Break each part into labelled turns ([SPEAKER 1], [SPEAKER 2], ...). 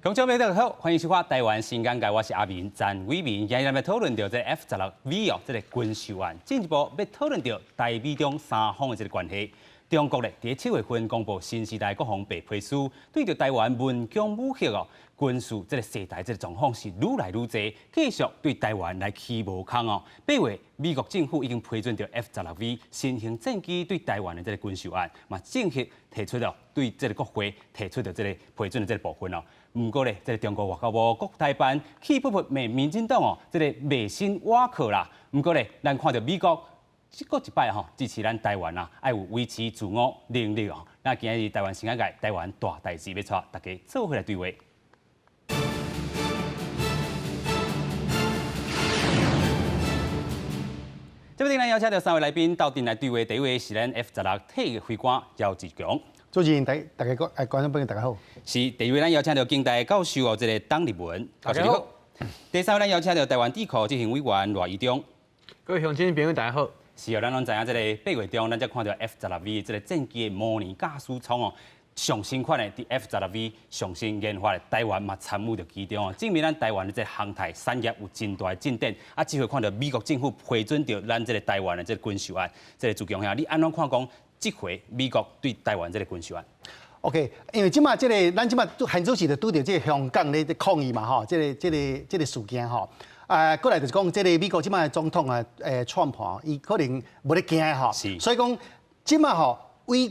[SPEAKER 1] 觀眾朋友好，歡迎收看《台灣新眼界》，我是阿明詹偉明。今日咱欲討論著這個 F-16V 哦，這個軍售案，進一步欲討論著台美中三方的這個關係。中國咧，佇7月份公布新時代國防白皮書，對著台灣文攻武嚇哦，軍事這個世代這個狀況是愈來愈濟，繼續對台灣來起無空哦。8月，美國政府已經批准著 F-16V 新型戰機對台灣的這個軍售案，嘛正式提出了對這個國會提出著這個批准的這個部分哦。毋過咧，這個中國外交部國台辦氣噗噗罵民進黨哦，這個迷信倚靠啦。毋過咧，咱看著美國這閣一擺吼支持咱台灣啊，愛有維持自我能力哦。那今日台灣新眼界，台灣大代誌欲帶大家做伙來對話。這邊咱邀請著三位來賓鬥陣來對話，第一位是咱 F-16退役飛官姚志強。
[SPEAKER 2] 主持人大家觀眾朋友大家好。
[SPEAKER 1] 是第二位咱邀請著警大教授哦，這個董立文。
[SPEAKER 3] 大家好。
[SPEAKER 1] 第三位咱邀請著台灣智庫執行委員賴宜中。
[SPEAKER 3] 各位鄉親朋友大家好。
[SPEAKER 1] 是哦，咱攏知影這個八月中，咱才看著 F-16V 這個戰機的模擬駕駛艙哦，上新款的佇 F-16V 上新研發的，台灣嘛參與著其中哦，證明咱台灣的這個航太產業有真大的進展。啊，這回看著美國政府批准著咱這個台灣的這個軍售案，這個志強兄，你按怎看講這回美國對台灣這個軍售案
[SPEAKER 2] ？OK，因為這馬這個咱這馬現做時就拄著這個香港咧抗議嘛吼，這個事件吼。啊，過來就是講，這個美國這馬的總統啊，川普，伊可能無咧驚吼，所以講這馬吼，為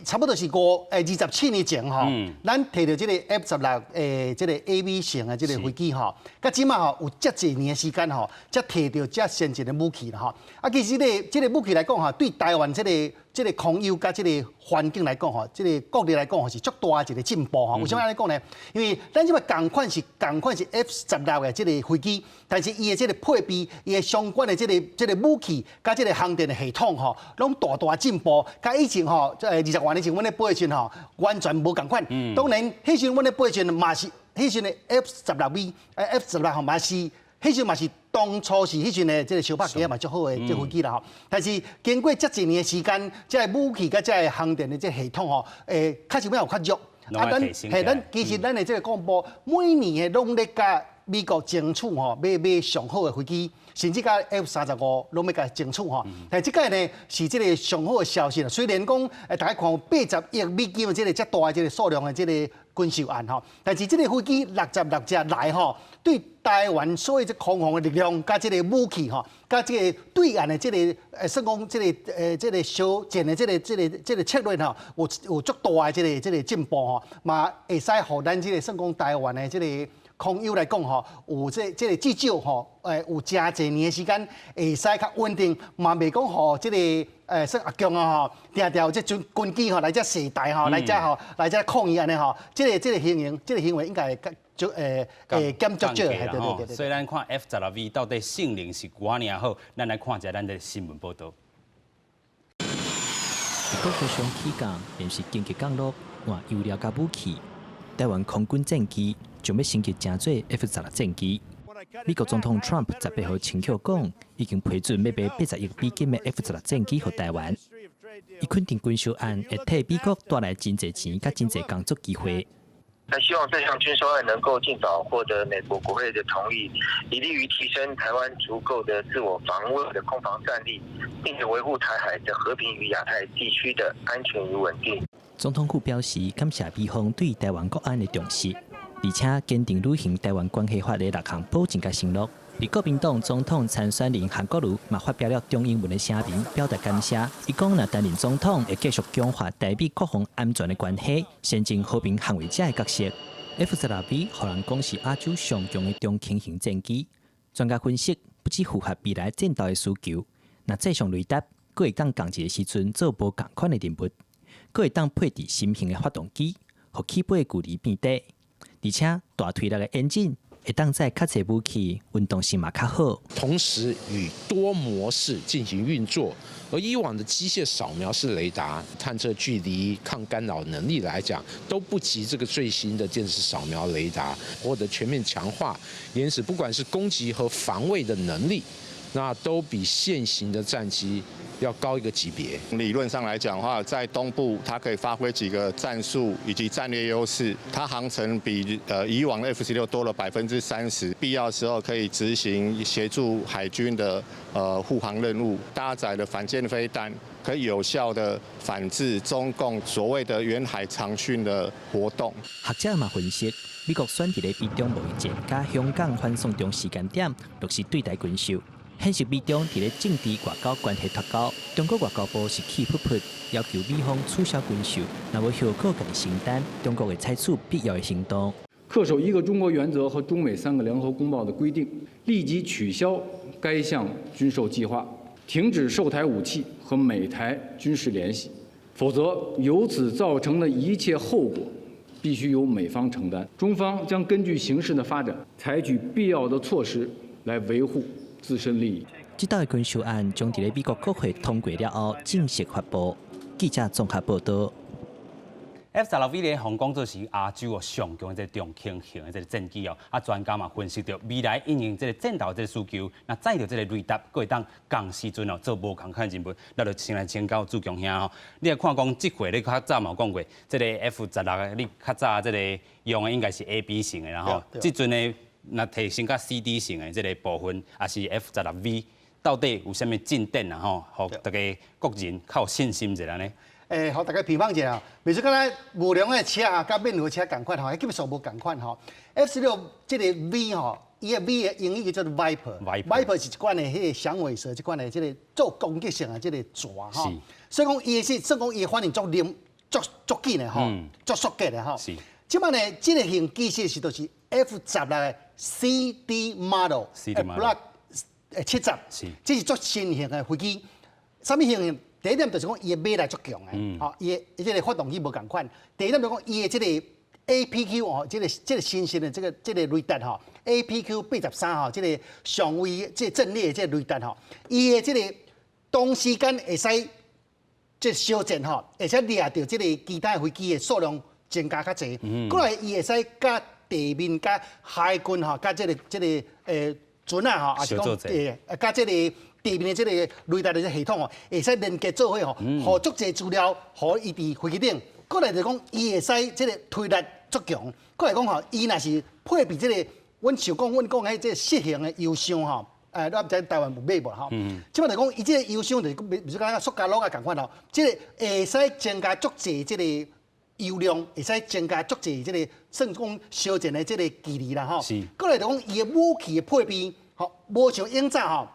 [SPEAKER 2] 差不多是27年前吼，咱提著這個 F-16這個 AV 型的這個飛機吼，佮這馬吼有遮濟年的時間吼，才提著遮先進的武器啦吼。啊，其實這個武器來講吼，對台灣這個空優佮這個環境來講吼，這個國力來講吼是足大的一個進步吼。為啥物按呢講呢？因為咱這馬仝款是 F-16的這個飛機，但是伊的這個配備，伊的相關的這個武器佮這個航電的系統吼，攏大大進步。佮以前吼，20外年前阮咧飛的時陣吼，完全無仝款。當然，彼時陣阮咧飛的時陣嘛是，彼時陣的 F-16V、F-16吼嘛是，彼時陣嘛是當初是彼時陣的這個相拍機嘛足好的這飛機啦吼。但是經過遮濟年的時間，這個武器佮這個航電的這個系統吼，確實有較弱。
[SPEAKER 1] 啊，
[SPEAKER 2] 咱嘿，咱其實咱的這個國防部每年的攏咧佮美國爭取吼，買買上好的飛機，甚至佮 F-35攏欲共爭取吼。但這擺呢是這個上好的消息啦。雖然講大家看有80億美金的這個遮大的這個數量的這個軍售案吼，但是這個飛機六十六隻來吼，對台灣所有這空防的力量，佮這個武器吼，佮這個對岸的這個算講這個小戰的這個策略吼，有足大的這個進步吼，嘛會使予咱這個算講台灣的這個空優來講吼，有這個至少吼，有誠濟年的時間會使較穩定，嘛袂講予這個算阿共啊吼，定定有這陣軍機吼來遮試台吼，來遮吼來遮抗議按呢吼，這個行為，這個行為應該會就會減足少，對對對對。
[SPEAKER 1] 所以咱看 F-16V 到底性能是偌爾好，咱來看一下咱的新聞報導。
[SPEAKER 4] 國會上起降，便是緊急降落換油料佮武器。台灣空軍戰機將欲升級成做 F-16戰機。美國總統 Trump 18號清楚講，已經批准欲買80億美金的 F-16戰機予台灣。伊肯定軍售案會替美國帶來真濟錢佮真濟工作機會。
[SPEAKER 5] 那希望這項軍售案能夠盡早獲得美國國會的同意，以利於提升台灣足夠的自我防衛的空防戰力，並且維護台海的和平與亞太地區的安全與穩定。
[SPEAKER 4] 總統府表示感謝美方對台灣國安的重視，而且堅定履行台灣關係法的六項保證佮承諾。而國民黨總統參選人韓國瑜嘛發表了中英文的聲明，表達感謝。伊講若擔任總統，會繼續強化台美國防安全的關係，善盡和平捍衛者的角色。F-16V 予人講是亞洲上強的中輕型戰機。專家分析，不只符合未來戰鬥的需求，若載上雷達，閣會當仝一个時陣做無仝款的任務，閣會當配置新型的發動機，予起飛的距離變短，而且大推力的引擎會當載較濟武器，穩當性嘛較好。
[SPEAKER 6] 同時與多模式進行運作，而以往的機械掃描式雷達探測距離、抗干擾能力來講，都不及這個最新的電子掃描雷達，獲得全面強化，因此不管是攻擊和防衛的能力，那都比現行的戰機要高一個級別。
[SPEAKER 7] 理論上來講的話，在東部它可以發揮幾個戰術以及戰略優勢。它航程比以往的 F-16多了30%，必要時候可以執行協助海軍的護航任務。搭載的反艦飛彈可以有效的反制中共所謂的遠海長訓的活動。
[SPEAKER 4] 學者嘛分析，美國選佇咧美中貿易戰佮香港反送中時間點，落實對台軍售，顯示美中佇咧政治外交關係脫鈎。中國外交部是氣噗噗，要求美方取消軍售，若無後果家己承擔，中國會採取必要的行動。
[SPEAKER 8] 恪守一個中國原則和中美三個聯合公報的規定，立即取消該項軍售計劃，停止售台武器和美台軍事聯繫，否則由此造成的一切後果必須由美方承擔。中方將根據形勢的發展，採取必要的措施來維護自身利益。
[SPEAKER 4] 這道的軍售案將佇咧美國國會通過了後正式發布。記者綜合報道。
[SPEAKER 1] F-16V 咧，予人講做是亞洲哦上強的這個中輕型的這個戰機哦。啊，專家嘛分析著未來因應這個戰鬥這個需求，若載著這個雷達，閣會當仝時陣哦做無仝款任務。咱就先來請教志強兄吼，你來看講這回你較早嘛有講過，這個 F 十六你較早這個用的應該是 A、B 型的啦吼。這陣呢，若提升到 C、D 型的這個部分，抑是 F-16V，到底有啥物進展啊吼？予大家國人較有信心一下呢？
[SPEAKER 2] 欸，予大家比方一下，比如說敢若無量的車啊，佮免輪車仝款吼，彼級數無仝款吼。F-16這個 V 吼，伊的 V 的英語叫做 Viper，Viper 是一款的彼個響尾蛇，這款的這個做攻擊性的這個蛇吼。所以講伊的是算講伊的反應足靈、足足緊的吼，足速捷的吼。這擺呢，這個型其實是就是 F-16的 CD model，Block 70，這是足新型的飛機。啥物型？第一點就是講，伊的馬力足強的，吼，伊的這個發動機無仝款。第二點就是講，伊的這個 APQ 哦，這個新型的這個雷達吼，APQ 83吼，這個相位這個陣列的這個雷達吼，伊的這個同時間會使這小戰吼，會使掠著這個其他飛機的數量增加較濟。過來伊會使佮地面佮海軍吼，佮這個船仔吼，抑是講佮這個地面的這個雷達的系統哦，會使連結做伙吼，予足濟資料，予伊佇飛機頂。過來就講，伊會使這個推力足強。過來講吼，伊若是配備這個，阮想講，阮講彼這個四型的油箱吼，我毋知台灣有買無吼。這擺就講，伊這個油箱就是，比如講塑膠爐仔仝款吼，這個會使增加足濟這個油量，會使增加足濟這個算講相戰的這個距離啦吼。過來就講，伊的武器的配備，吼，無像以早吼。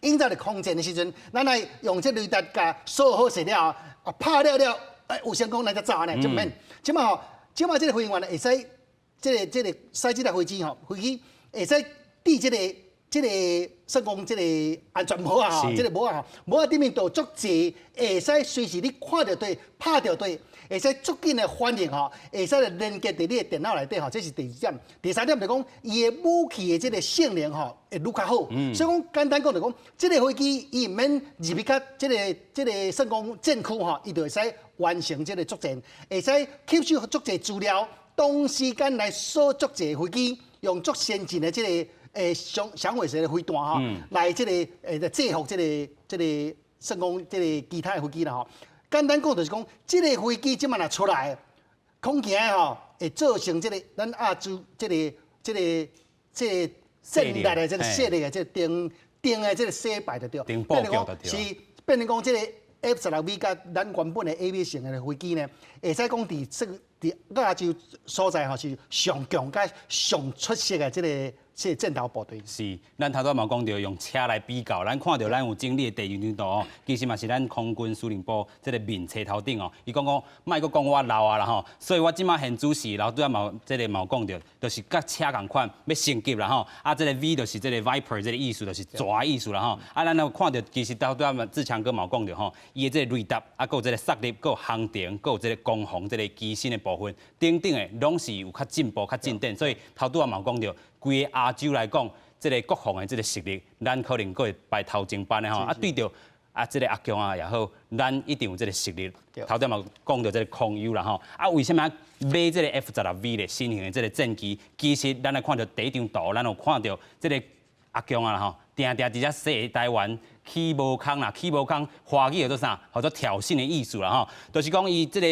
[SPEAKER 2] 以早佇空戰的時陣，咱來用這雷達共掃好勢了後，啊拍了了，欸有成功咱才走呢，就毋免。這擺吼，這擺這個飛行員會使，這個駛這台飛機吼，飛機會使佇這個算講這個安全帽啊吼，這個帽仔吼，帽仔頂面就足濟，會使隨時你看著對，拍著對，會使足緊的反應吼，會使來連結佇你的電腦內底吼，這是第二點。第三點就講，伊的武器的這個性能吼，會愈較好。所以講簡單講就講，這個飛機伊毋免入去較這個算講戰區吼，伊就會使完成這個作戰，會使吸收足濟資料，同時間來掃足濟飛機，用足先進的這個響尾蛇的飛彈吼，來這個制服這個算講這個其他的飛機啦吼。簡單講就是講，這個飛機這擺若出來，恐驚吼會造成這個咱亞洲這個戰力的這個勢力的這個定定的這個洗牌就對。
[SPEAKER 1] 定布局就對。
[SPEAKER 2] 是變成講這個 F-16V 佮咱原本的 A、B 型的飛機呢，會使講佇這個佇亞洲所在吼是上強佮上出色的這個戰鬥部隊。
[SPEAKER 1] 是，咱頭拄嘛講著用車來比較，咱看著咱有整理的第二張圖哦，其實嘛是咱空軍司令部這個面冊頭頂哦，伊講講莫閣講我老啊啦吼，所以我這擺現主時，然後拄仔嘛這個嘛有講著，就是佮車仝款欲升級啦吼，啊這個 V 就是這個 Viper 這個意思，就是蛇的意思啦吼，啊咱有看著其實頭拄仔嘛志強哥嘛有講著吼，伊的這個雷達啊，閣有這個速率，閣有航程，閣有這個攻防這個機身的部分等等的，攏是有較進步、較進展，所以頭拄仔嘛有講著，規个亞洲來講，這個國防的這個實力，咱可能閣會排頭前班的吼。啊，對著啊，這個阿強啊也好，咱一定有這個實力。頭拄嘛講著這個空優啦吼。啊，為啥物買這個 F-16V 的新型的這個戰機？其實咱來看著第一張圖，咱有看著這個阿共啊吼，定定佇遮踅台灣起無空啦，起無空，華語叫做啥？叫做挑釁的意思啦吼，就是講伊這個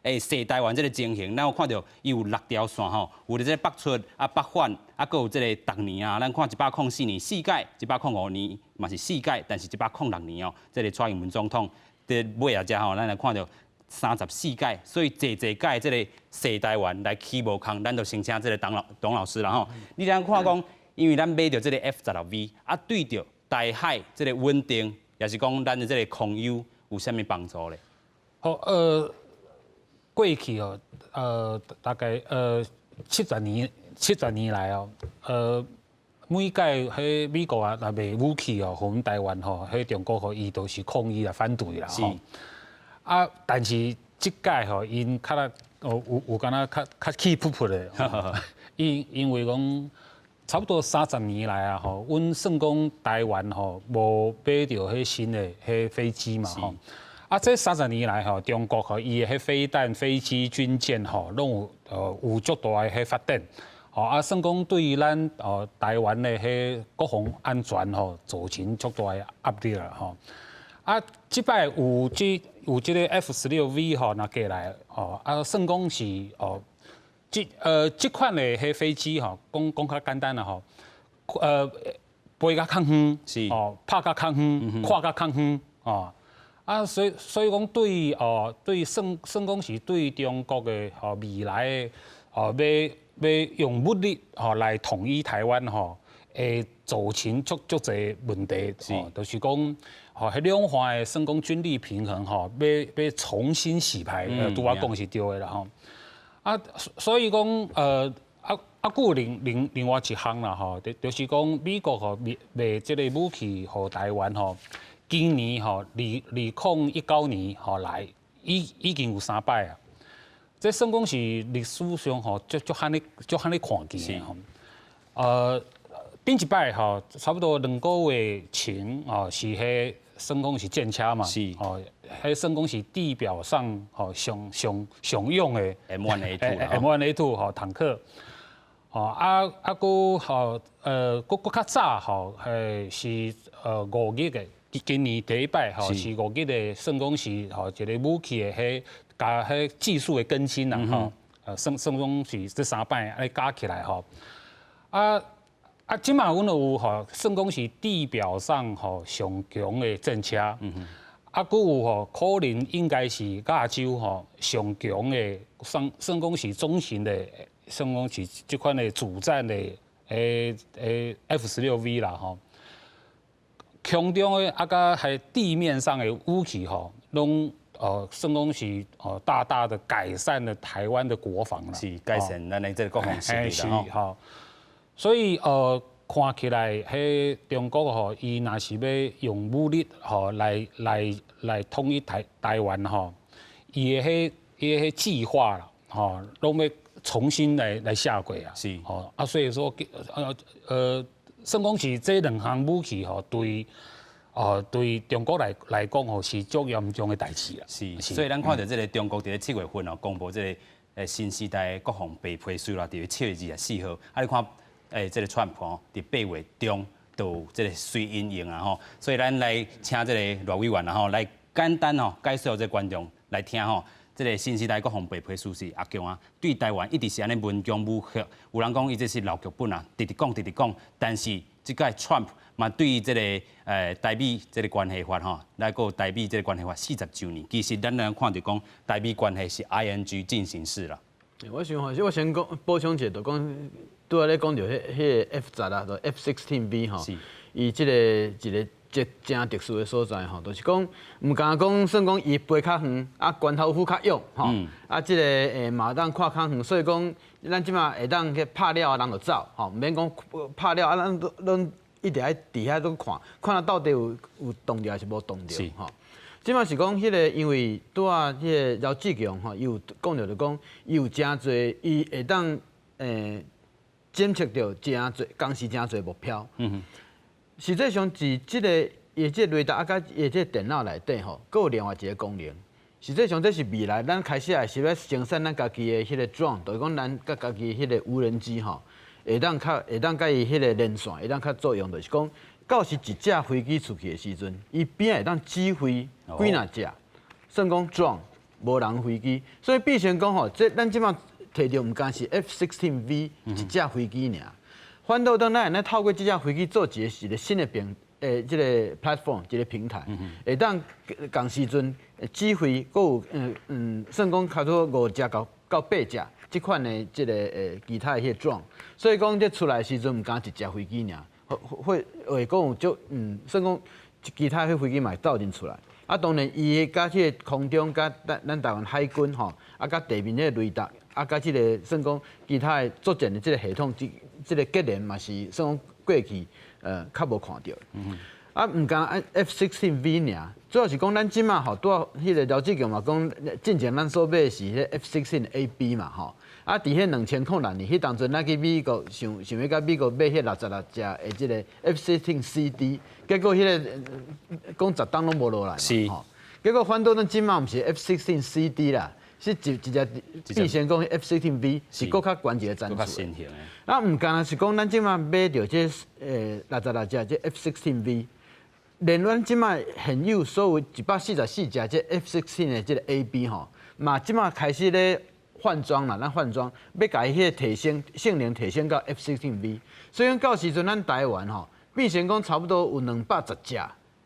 [SPEAKER 1] 踅台灣這個情形，咱有看著伊有六條線吼，有佇這個北出啊北返啊，閣有這個逐年啊，咱看104年四屆，105年嘛是四屆，但是106年哦，這個蔡英文總統佇尾仔遮吼，咱來看著34屆，所以濟濟屆這個踅台灣來起無空，咱就先請這個董老師啦吼。你按看講，因為咱買著這個 F 十六 V 啊，對著台海這個穩定，抑是講咱的這個空優有啥物幫助咧？
[SPEAKER 9] 好，過去哦，大概70年來哦，每屆彼美國啊，若賣武器哦，予阮台灣吼，彼中國吼，伊都是抗議啦、反對啦，吼。啊，但是這屆吼，𪜶較來哦，有敢若較氣噗噗的，因為講差不多三十年來啊，吼，阮算講台灣吼無買著彼新的彼飛機嘛，吼。啊，這三十年來吼，中國吼伊的彼飛彈、飛機、軍艦吼，攏有足大的彼發展。吼啊，算講對於咱台灣的彼國防安全吼，造成足大的壓力啦，吼。啊，這擺有這個 F-16V 吼，若過來吼，啊，算講是哦，這款的彼飛機吼，講講較簡單啦吼，飛較較遠，哦，拍較較遠，看較較遠，哦。啊，所以講對哦，對算講是對中國的吼未來的哦，欲用武力吼來統一台灣吼，會造成足足濟問題，哦，就是講吼，彼兩岸的算講軍力平衡吼，欲重新洗牌，拄仔講是對的啦吼。啊，所以講啊，閣有另外一項啦吼，就是講美國吼賣賣這個武器予台灣吼。今年吼，2019年吼來，已經有三擺啊。這算講是歷史上吼，足罕咧足罕咧看見的吼。頂一擺吼，差不多2個月前哦，是彼算講是戰車嘛，哦，彼算講是地表上吼上上上用的
[SPEAKER 1] M1A2
[SPEAKER 9] M1A2 吼坦克。哦啊，閣吼閣較早吼，是5月的。今年第一擺吼是5月的，算講是吼一個武器的彼加彼技術的更新啦吼，算講是這三擺按呢加起來吼。啊啊，這馬阮有吼，算講是地表上吼上強的戰車，啊，閣有吼可能應該是亞洲吼上強的，算講是中型的，算講是這款的主戰的F-16V 啦吼。空中的啊，佮彼地面上的武器吼，攏算講是大大的改善了台灣的國防啦，
[SPEAKER 1] 是改善咱的這個國防實力啦
[SPEAKER 9] 吼。所以看起來，彼中國吼，伊若是欲用武力吼來統一台灣吼，伊的彼計劃啦，吼，攏欲重新來寫過啊。吼啊，所以說算講是這兩項武器吼，對中國來講吼是足嚴重的代誌啦。
[SPEAKER 1] 是，所以咱看著這個中國佇咧7月份哦，公布這個新時代國防白皮書啦，佇咧7月24號，啊你看這個川普吼，佇8月中就有這個隨引用啊吼，所以咱來請這個賴委員啊吼，來簡單吼解說這個觀眾來聽吼。這個新時代國防白皮書是阿共啊，對台灣一直是按呢文攻武嚇。有人講伊這是老劇本啊，直直講直直講。但是這屆 Trump 嘛對這個台美這個關係法吼，來閣台美這個關係法40週年，其實咱來看著講台美關係是 ING 進行式啦。
[SPEAKER 3] 我想吼，我先講補充一下，就講拄仔咧講著彼個 F 十六，就 F-16V 吼，伊這個一個這誠特殊的所在吼，就是講毋敢講算講伊飛較遠，啊拳頭斧較勇吼，啊這個嘛當看較遠，所以講咱這馬會當去拍了啊，人就走吼，毋免講拍了啊，咱攏一直愛佇遐攏看，看啊到底有動著還是無動著吼。這馬是講彼個，因為拄仔彼個饒志強吼，伊有講著就講，伊有誠濟，伊會當檢測著誠濟，同時誠濟目標。實際上，佇這個伊這個雷達啊，佮伊這個電腦內底吼，閣有另外一個功能。實際上，這是未來咱開始也是欲生產咱家己的彼個 drone，就是講咱佮家己彼個無人機吼，會當佮伊彼个連線，會當較作用，就是講，到時一架飛機出去的時陣，伊邊會當指揮幾若隻，算講 drone 無人飛機，所以變成講吼，這咱這馬提著毋干是 F-16V 一架飛機爾，反倒當咱會透過這架飛機做一個新的平誒，這個 platform 一個平台，會當仝時陣指揮，閣有算講差不多五隻到八隻這款的這個其他的彼個 drone，所以講這出來的時陣毋干一架飛機爾，會閣有足算講其他彼飛機嘛會鬥陣出來。啊，當然伊會佮彼個空中佮咱台灣海軍吼，啊，佮地面彼個雷達，啊，佮這個算講其他的作戰的這個系統，這個結連嘛是算講過去較無看著。啊，毋干 F-16V 爾，主要是講咱這馬吼，拄仔彼個廖志強嘛講，進前咱所買的是彼 F-16AB 嘛吼。啊，佇彼2006年，彼當陣咱去美國想欲佮美國買彼66隻的這個 F-16CD，結果彼個講10冬攏無落來嘛吼。結果反倒咱這馬毋是 F-16CD 啦，是一隻變成講 F-16V 是閣較懸一個層次。啊，毋干是講咱這馬買著這66隻這 F-16V，連咱這馬現有所有144隻這 F-16 的這個 AB 吼，嘛這馬開始咧換裝啦，咱換裝欲共伊彼個提升性能提升到 F-16V，所以講到時陣咱台灣吼變成講差不多有210隻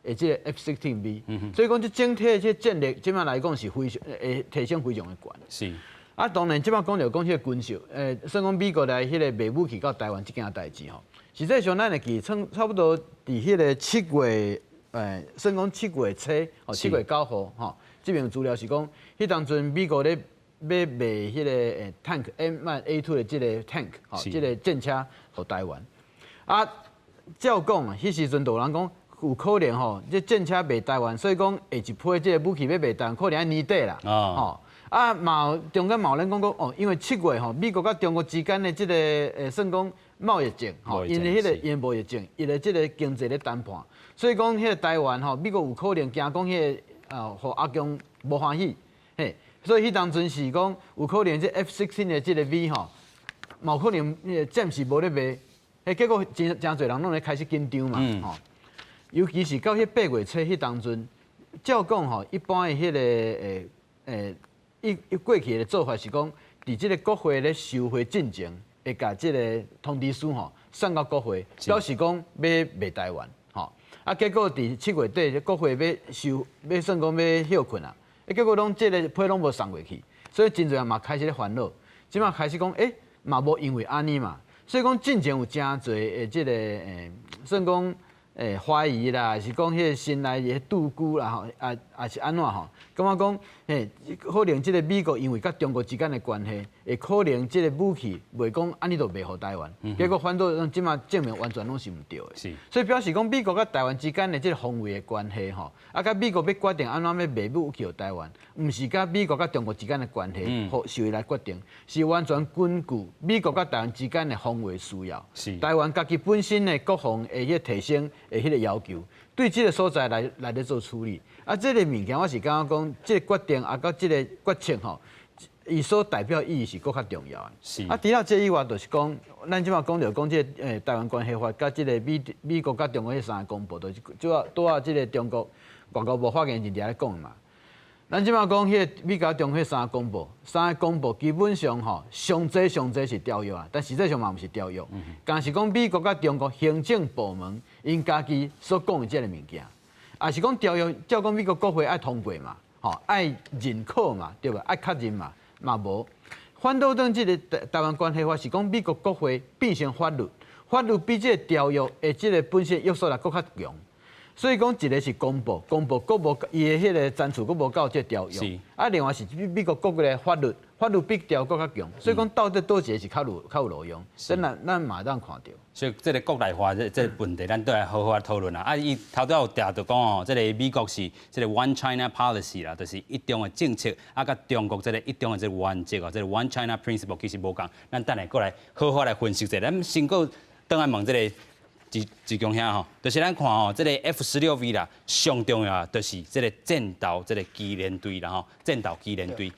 [SPEAKER 3] 的這個 F-16V，所以講這整體的這戰力這馬來講是非常會提升非常的懸。啊，當然這馬講著講彼個軍售，算講美國來彼個賣武器到台灣這件代誌吼，實際上咱會記差不多佇彼個7月，算講7月初，吼7月9號吼，這邊資料是講，彼當陣美國咧欲賣彼個tank M1A2 的這個 tank，吼，這個戰車予台灣。啊，照講啊，彼時陣就有人講有可能吼，這戰車賣台灣，所以講下一批這個武器欲賣台灣，可能愛年底啦，吼。啊，嘛中間嘛有人講講哦，因為7月吼，美國佮中國之間的這個算講貿易戰吼，因為彼個因貿易戰，伊的這個經濟咧談判，所以講彼個台灣吼，美國有可能驚講彼個予阿共無歡喜，嘿，所以彼當陣是講有可能這 F-16 的這個 V 吼，嘛有可能暫時無咧賣，嘿，結果真誠濟人攏咧開始緊張嘛，吼，尤其是到彼8月初彼當陣，照講吼，一般的彼個伊過去的做法是講，佇這個國會咧收會進前，會共這個通知書吼送到國會，表示講欲賣台灣，吼。啊，結果佇7月底，國會欲收，欲算講欲歇睏啊，結果攏這個批攏無送過去，所以真濟人嘛開始咧煩惱，這馬開始講，欸，嘛無因為按呢嘛，所以講進前有誠濟的這個算講懷疑啦，還是講彼個心內的妒忌啦吼，啊，抑是按怎吼？感覺講，嘿，可能這個美國因為佮中國之間的關係，會可能這個武器袂講按呢就賣予台灣，結果反倒這馬證明完全攏是毋對的。所以表示講美國佮台灣之間的這個防衛的關係吼，啊，佮美國欲決定按怎欲賣武器予台灣，毋是佮美國佮中國之間的關係，予受伊來決定，是完全根據美國佮台灣之間的防衛需要。台灣家己本身的國防的彼個提升的彼個要求，對這個所在來咧做處理。啊，這個物件我是感覺講，這個決定啊，佮這個決策吼，伊所代表意義是閣較重要的。啊，除了這以外，就是講，咱這馬講著講這個台灣關係法，佮這個美國佮中國彼三個公報，就是拄仔拄仔這個中國外交部發言人佇遐咧講嘛。咱這馬講彼個美國中國彼三個公報，三個公報基本上吼，上濟上濟是條約啊，但實際上嘛毋是條約，敢是講美國佮中國行政部門𪜶家己所講的這個物件，也是講條約，照講美國國會愛通過嘛，吼，愛認可嘛，對無？愛確認嘛，嘛無。反倒轉這個台灣關係法是講美國國會變成法律，法律比這個條約的這個本身約束力閣較強。所以講一個是公報，公報閣無伊的彼個層次閣無到這個條約，啊，另外是美國國的法律，法律比條約閣較強，所以講到底佗一個是較有路用，這咱嘛會當看著。
[SPEAKER 1] 所以這個國內化這個問題，咱都來好好來討論啦。啊，伊頭拄仔有提著講哦，這個美國是這個 One China Policy 啦，就是一中的政策，啊，佮中國這個一中的這個原則哦，這個 One China Principle 其實無仝。咱等下過來好好來分析者。咱先閣轉來問這個志志強兄吼，就是咱看吼，這個 F-16V 啦，上重要就是這個戰鬥這個機聯隊啦吼，戰鬥機聯隊。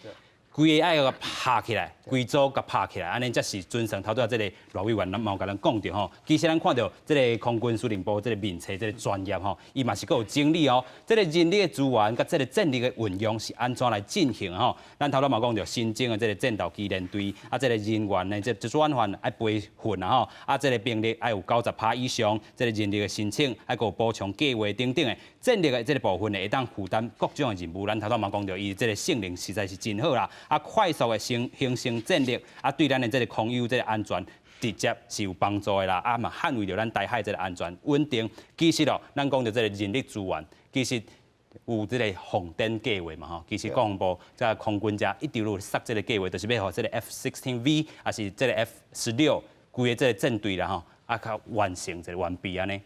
[SPEAKER 1] 規个愛共拍起來，規組共拍起來，按呢才是尊上頭拄仔這个賴委員咱嘛有共咱講著吼。其實咱看著這个空軍司令部這个面冊這个專頁吼，伊嘛是閣有整理哦。這个人力的資源佮這个戰力的運用是按怎來進行吼？咱頭拄嘛講著新增的這个戰鬥機連隊，啊，這个人員的這轉換愛培訓啊吼，啊，這个兵力愛有90%以上，這个人力的申請愛閣有補充計劃等等的戰力的這个部分呢，會當負擔各種的任務。咱頭拄嘛講著，伊這个性能實在是真好啦。啊，快速的形成戰力，啊，對咱的這个空域這个安全，直接是有幫助的啦。啊，嘛捍衛著咱台海這个安全穩定。其實哦，咱講著這个人力資源，其實有這个紅燈計劃嘛吼。其實國防部這空軍遮一直有設這个計劃，就是欲予這个 F-16V，抑是這个 F-16規个這个戰隊啦吼，啊，較完成一个完備按呢。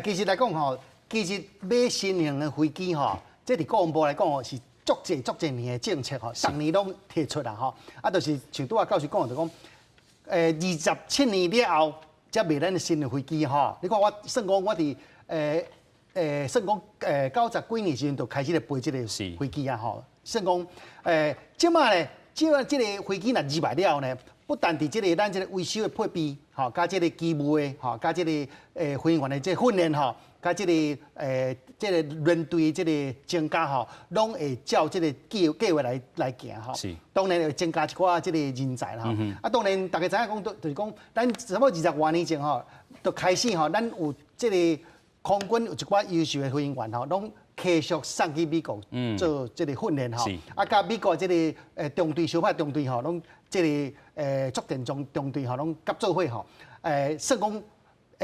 [SPEAKER 2] 其實來講吼，其實買新型的飛機吼，這佇國防部來講吼是足濟足濟年的政策吼，逐年攏提出啦吼。啊，就是像拄仔教授講的，就講，27年了後，才賣咱的新的飛機吼。你看我算講我佇算講90幾年時陣就開始咧飛這个飛機啊吼。算講這擺咧，這擺這个飛機若入來了呢，不但佇這个咱這个維修的配備，吼，佮這个機務的，吼，佮這个飛行員的這个訓練吼，佮這个輪隊這个增加吼，攏會照這个計劃來行吼。當然會增加一寡這个人才啦吼。啊，當然大家知影講，就是講，咱差不多20外年前吼，就開始吼，咱有這个空軍有一寡優秀的飛行員吼，攏繼續送去美國做這个訓練吼。啊，佮美國這个中隊相拍中隊吼，攏這个作戰中隊吼，攏合做伙吼。算講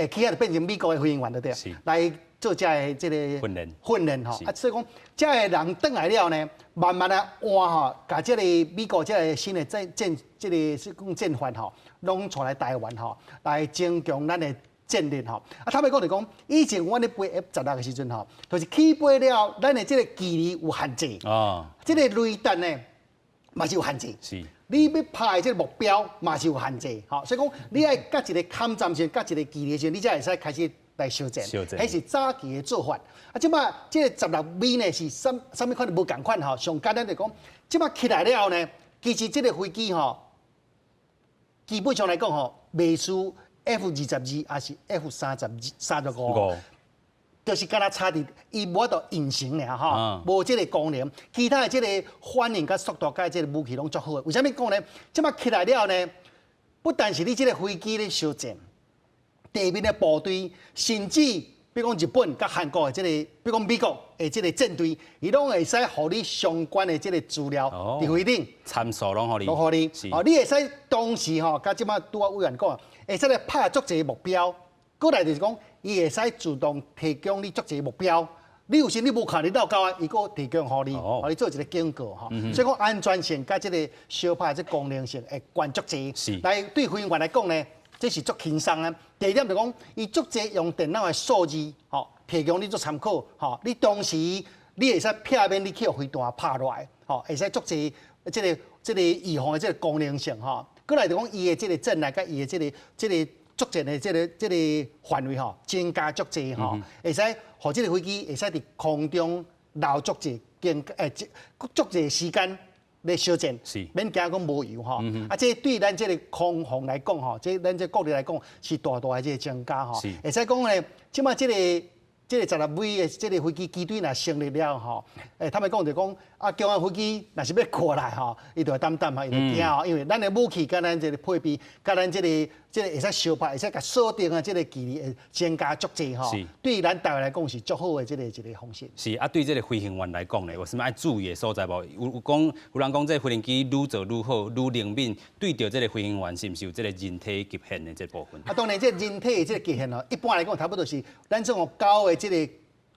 [SPEAKER 2] 起來就變成美國的飛行員就對，來做這个這个
[SPEAKER 1] 訓練
[SPEAKER 2] 訓練吼。啊，所以講這个人轉來了呢，慢慢仔換吼，共這个美國這个新的戰這个是講戰法吼，攏帶來台灣吼，來增強咱的戰力吼。啊，坦白講就講，以前阮咧飛 F 十六的時陣吼，就是起飛了，咱的這个距離有限制。哦。這个雷達呢，嘛是有限制。你欲拍的這个目標嘛是有限制，吼，所以講你愛佮一个坎站線，佮一個距離時陣，你才會使開始來相戰。彼是早期的做法。啊，這擺這个16V 呢是啥啥物款都無仝款吼，上簡單就講，這擺起來了後呢，其實這个飛機吼，基本上來講吼，袂輸 F-22，抑是 F-32、35。就是敢若差佇伊無法度隱形爾吼，無這个功能，其他的這个反應佮速度佮這个武器攏足好的。為啥物講呢？這擺起來了呢，不但是你這个飛機咧相戰，地面的部隊，甚至比如講日本佮韓國的這个，比如講美國的這个戰隊，伊攏會使予你相關的這个資料佇飛頂
[SPEAKER 1] 參數攏予你，
[SPEAKER 2] 攏予你。哦，你會使當時吼，佮這擺拄仔委員講，會使來拍足濟目標。過來就是講，伊會使自動提供你足濟目標。你有時你無看你落高啊，伊閣提供予你，予你做一个警告吼。所以講安全性佮這个相拍這功能性會懸足濟。來對飛行員來講呢，這是足輕鬆的。第二點就講，伊足濟用電腦的數字吼，提供你做參考吼。你當時你會使避免你去予飛彈拍落來，吼，會使足濟這个預防的這个功能性吼。過來就講，伊的這个戰力佮伊的這个作戰的這个範圍吼，增加足濟吼，會使予這个飛機會使佇空中留足濟間足濟時間咧相戰，免驚講無油吼。啊，這對咱這个空防來講吼，這咱這國力來講是大大的這个增加吼。會使講咧，這擺這个16V 的這个飛機機隊若成立了吼，坦白講就講啊，共款飛機若是欲過來吼，伊就會膽膽啊，伊就驚吼，因為咱的武器佮咱這个配備，佮咱這個會使相拍，會使共鎖定的這个距離會增加足濟吼。對咱台灣來講是足好的這个一个方式。
[SPEAKER 1] 是啊，對這个飛行員來講呢，有啥物愛注意的所在無？有人講，這個飛行機愈做愈好，愈靈敏，對著這个飛行員是毋是有這个人體極限的這部分？
[SPEAKER 2] 啊，當然，這個人體的這个極限吼，一般來講差不多是咱這種高的這个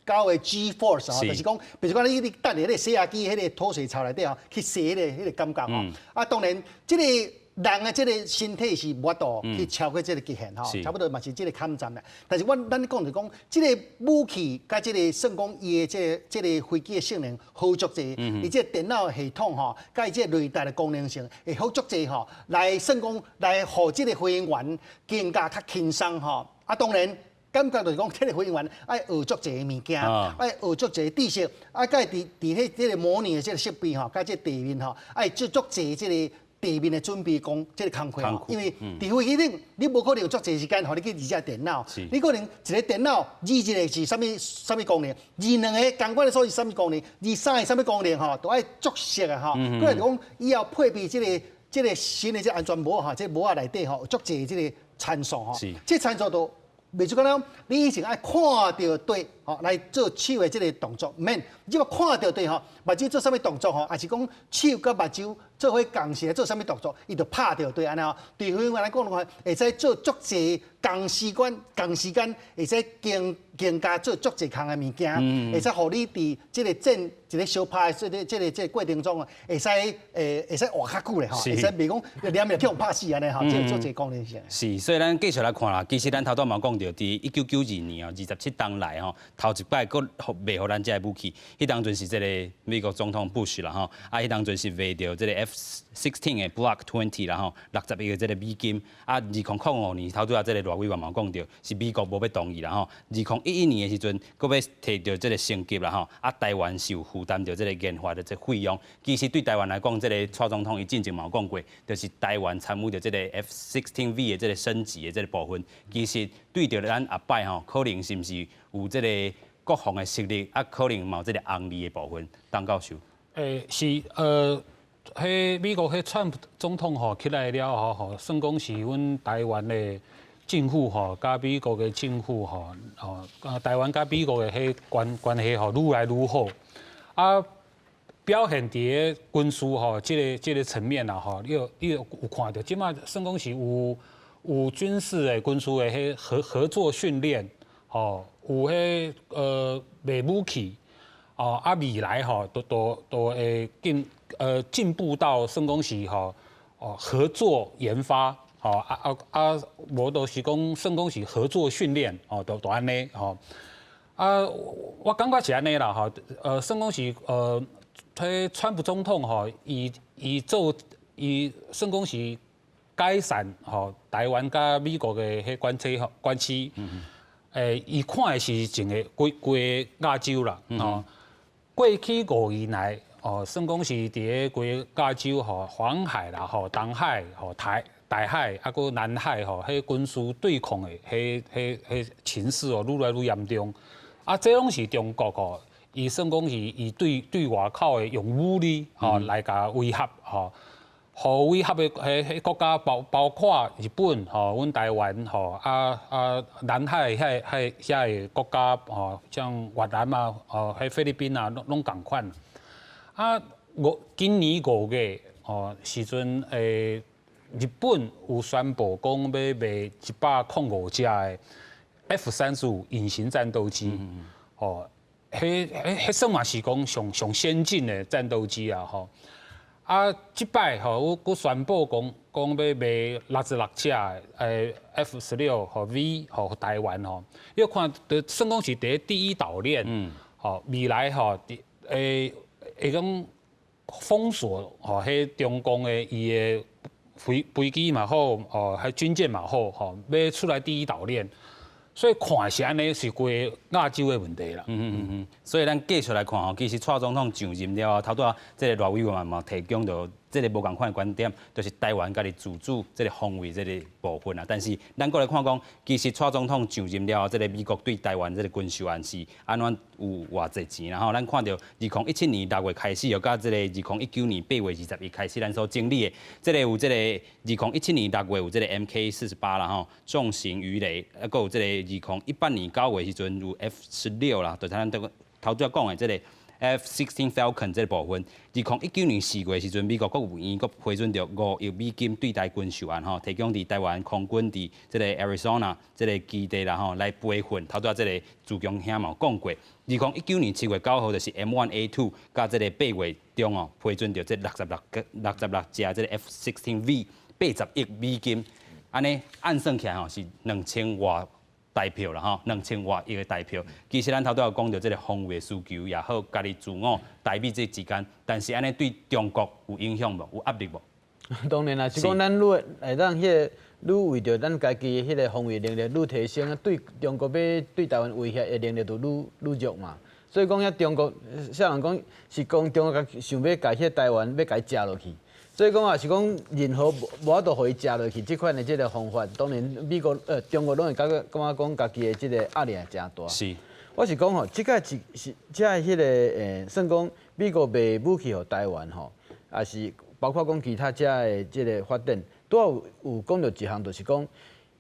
[SPEAKER 2] 高的 G force 吼，就是講，比如講你等佇彼个洗衣機彼个脫水槽內底吼，去洗彼個感覺吼。啊，當然，這個人的這个身體是無法度去超過這个極限吼，差不多嘛是這个坎站啦。但是阮咱講就講，這个武器佮這个算講伊的這個飛機的性能好足濟，伊這個電腦系統吼，佮伊這個雷達的功能性會好足濟吼，來算講來予這个飛行員更加較輕鬆吼。啊，當然。感覺就是講，這個飛行員愛學足濟物件，愛學足濟知識，啊，佮佇彼這個模擬的這個設備吼，佮這個地面吼，愛做足濟這個地面的準備工，這個工課，因為佇飛機頂，你無可能有足濟時間，予你去二隻電腦。你可能一個電腦二一個是啥物啥物功能，二兩个仝款的數是啥物功能，二三个啥物功能吼，都愛足熟的吼。閣來就講，以後配備這個新的這個安全帽吼，這個帽仔內底吼，足濟這個參數吼。這參數都袂做講你以前愛看著對吼來做手的這個動作，毋免，你這看著對吼，目睭做啥物動作吼，抑是講手佮目睭做伙仝時來做啥物動作，伊就拍著對按呢吼。對飛行員來講的話，會使做足濟仝時間、仝時間，會使更更加做足濟項的物件，會使予你佇這個戰一個相拍的這個過程中啊，會使活較久咧吼，會使袂講連袂去予拍死按呢吼，這個足濟功能性。
[SPEAKER 1] 是，所以咱繼續來看啦。其實咱頭拄嘛講著，佇1992年哦，27冬來吼，頭一擺閣賣予咱這个武器，彼當陣是這個美國總統布什啦吼，啊，彼當陣是賣著這個 F-16 的 Block 20啦吼，60億的這個美金。啊，2005年頭拄仔這個賴委員嘛講著，是美國無欲同意啦吼。2011年的時陣，閣欲提著這個升級啦吼，啊，台灣是有負擔著這個研發的這個費用。其實對台灣來講，這個蔡總統伊進前嘛有講過，就是台灣參與著這個 F-16V 的這個升級的這個部分，其實對著咱後擺吼，可能是毋是有這個國防的實力，啊，可能嘛有這個紅利的部分。董教授，
[SPEAKER 9] 是，彼美國彼川普總統吼起來了後吼，算講是阮台灣的政府吼，佮美國的政府吼，吼，台灣佮美國的彼關係吼，愈來愈好。啊，表現佇个軍事吼，這個層面啦吼，你有看著，這馬算講是有軍事的彼合作訓練，吼，有彼賣武器，哦，啊未來吼都會進步到算講是吼，哦合作研發，吼啊，無就是講算講是合作訓練，哦，都按呢吼。啊，我感覺是按呢啦吼，算講是彼川普總統吼，伊算講是改善吼台灣佮美國的彼關係吼關係，伊看的是整个規規個亞洲啦，吼。過去5年來，哦，算講是佇个規個亞洲吼，黃海啦吼，東海吼，台海啊，閣南海吼，彼軍事對抗的彼情勢哦，愈來愈嚴重。啊，這攏是中國吼，伊算講是伊對外口的用武力吼來共威脅吼，予威脅的彼國家包括日本吼，阮台灣吼，啊南海遐個國家吼，像越南啊，吼，彼菲律賓啊，攏仝款。啊，今年5月吼時陣，日本有宣布講欲賣105架的 F-35隱形戰鬥機，吼，彼算嘛是講上上先進的戰鬥機啊，吼。啊，這擺吼，有閣宣布講欲賣66架 F-16吼 V 予台灣吼，你看，就算講是佇第一島鏈，吼未來吼，會講封鎖吼，彼中共的伊的飛機嘛好，哦，彼軍艦嘛好，吼，欲出來第一島鏈。所以看是按呢，是規个亞洲的問題啦。
[SPEAKER 1] 嗯嗯嗯，所以咱繼續來看吼，其實蔡總統上任了後，頭拄仔這個賴委員嘛提供著這個無仝款的觀點，就是台灣家己自主這個防衛這個部分啊。但是咱閣來看講，其實蔡總統上任了後，這個美國對台灣這個軍售案是按怎有偌濟錢啦吼。咱看著2017年6月開始，又佮這個2019年8月21開始，咱所整理的這個有這個2017年6月有這個 MK48啦吼，重型魚雷，啊，閣有這個2018年9月時陣有 F-16啦，就是咱頭拄仔講的這個 F-16 Falcon 這個部分。2019年4月時陣，美國國務院閣批准著5億美金對台軍售案吼，提供佇台灣空軍佇這個 Arizona 這個基地啦吼來培訓。頭拄仔這個自強兄嘛有講過，2019年7月9號就是 M1A2，佮這個8月中哦批准著這66架這個 F-16V 80億美金，按呢按算起來吼是兩千外台票啦吼，2000外億的台票。其實咱頭拄有講著這個防衛需求也好，家己自我台美這之間，但是按呢對中國有影響無？有壓力無？
[SPEAKER 3] 當然啦，是講咱愈會當彼個愈為著咱家己彼个防衛能力愈提升，對中國欲對台灣威脅的能力就愈愈弱嘛。所以講遐中國，啥人講是講中國想欲共彼個台灣欲共伊食落去。所以講啊，是講任何無法度予伊食落去，這款的這个方法，當然美國中國攏會感覺感覺講家己的這个壓力會誠大。我是講吼，這个是是這彼个算講美國賣武器予台灣吼，也是包括講其他遮的這个發展，拄仔有講著一項，就是講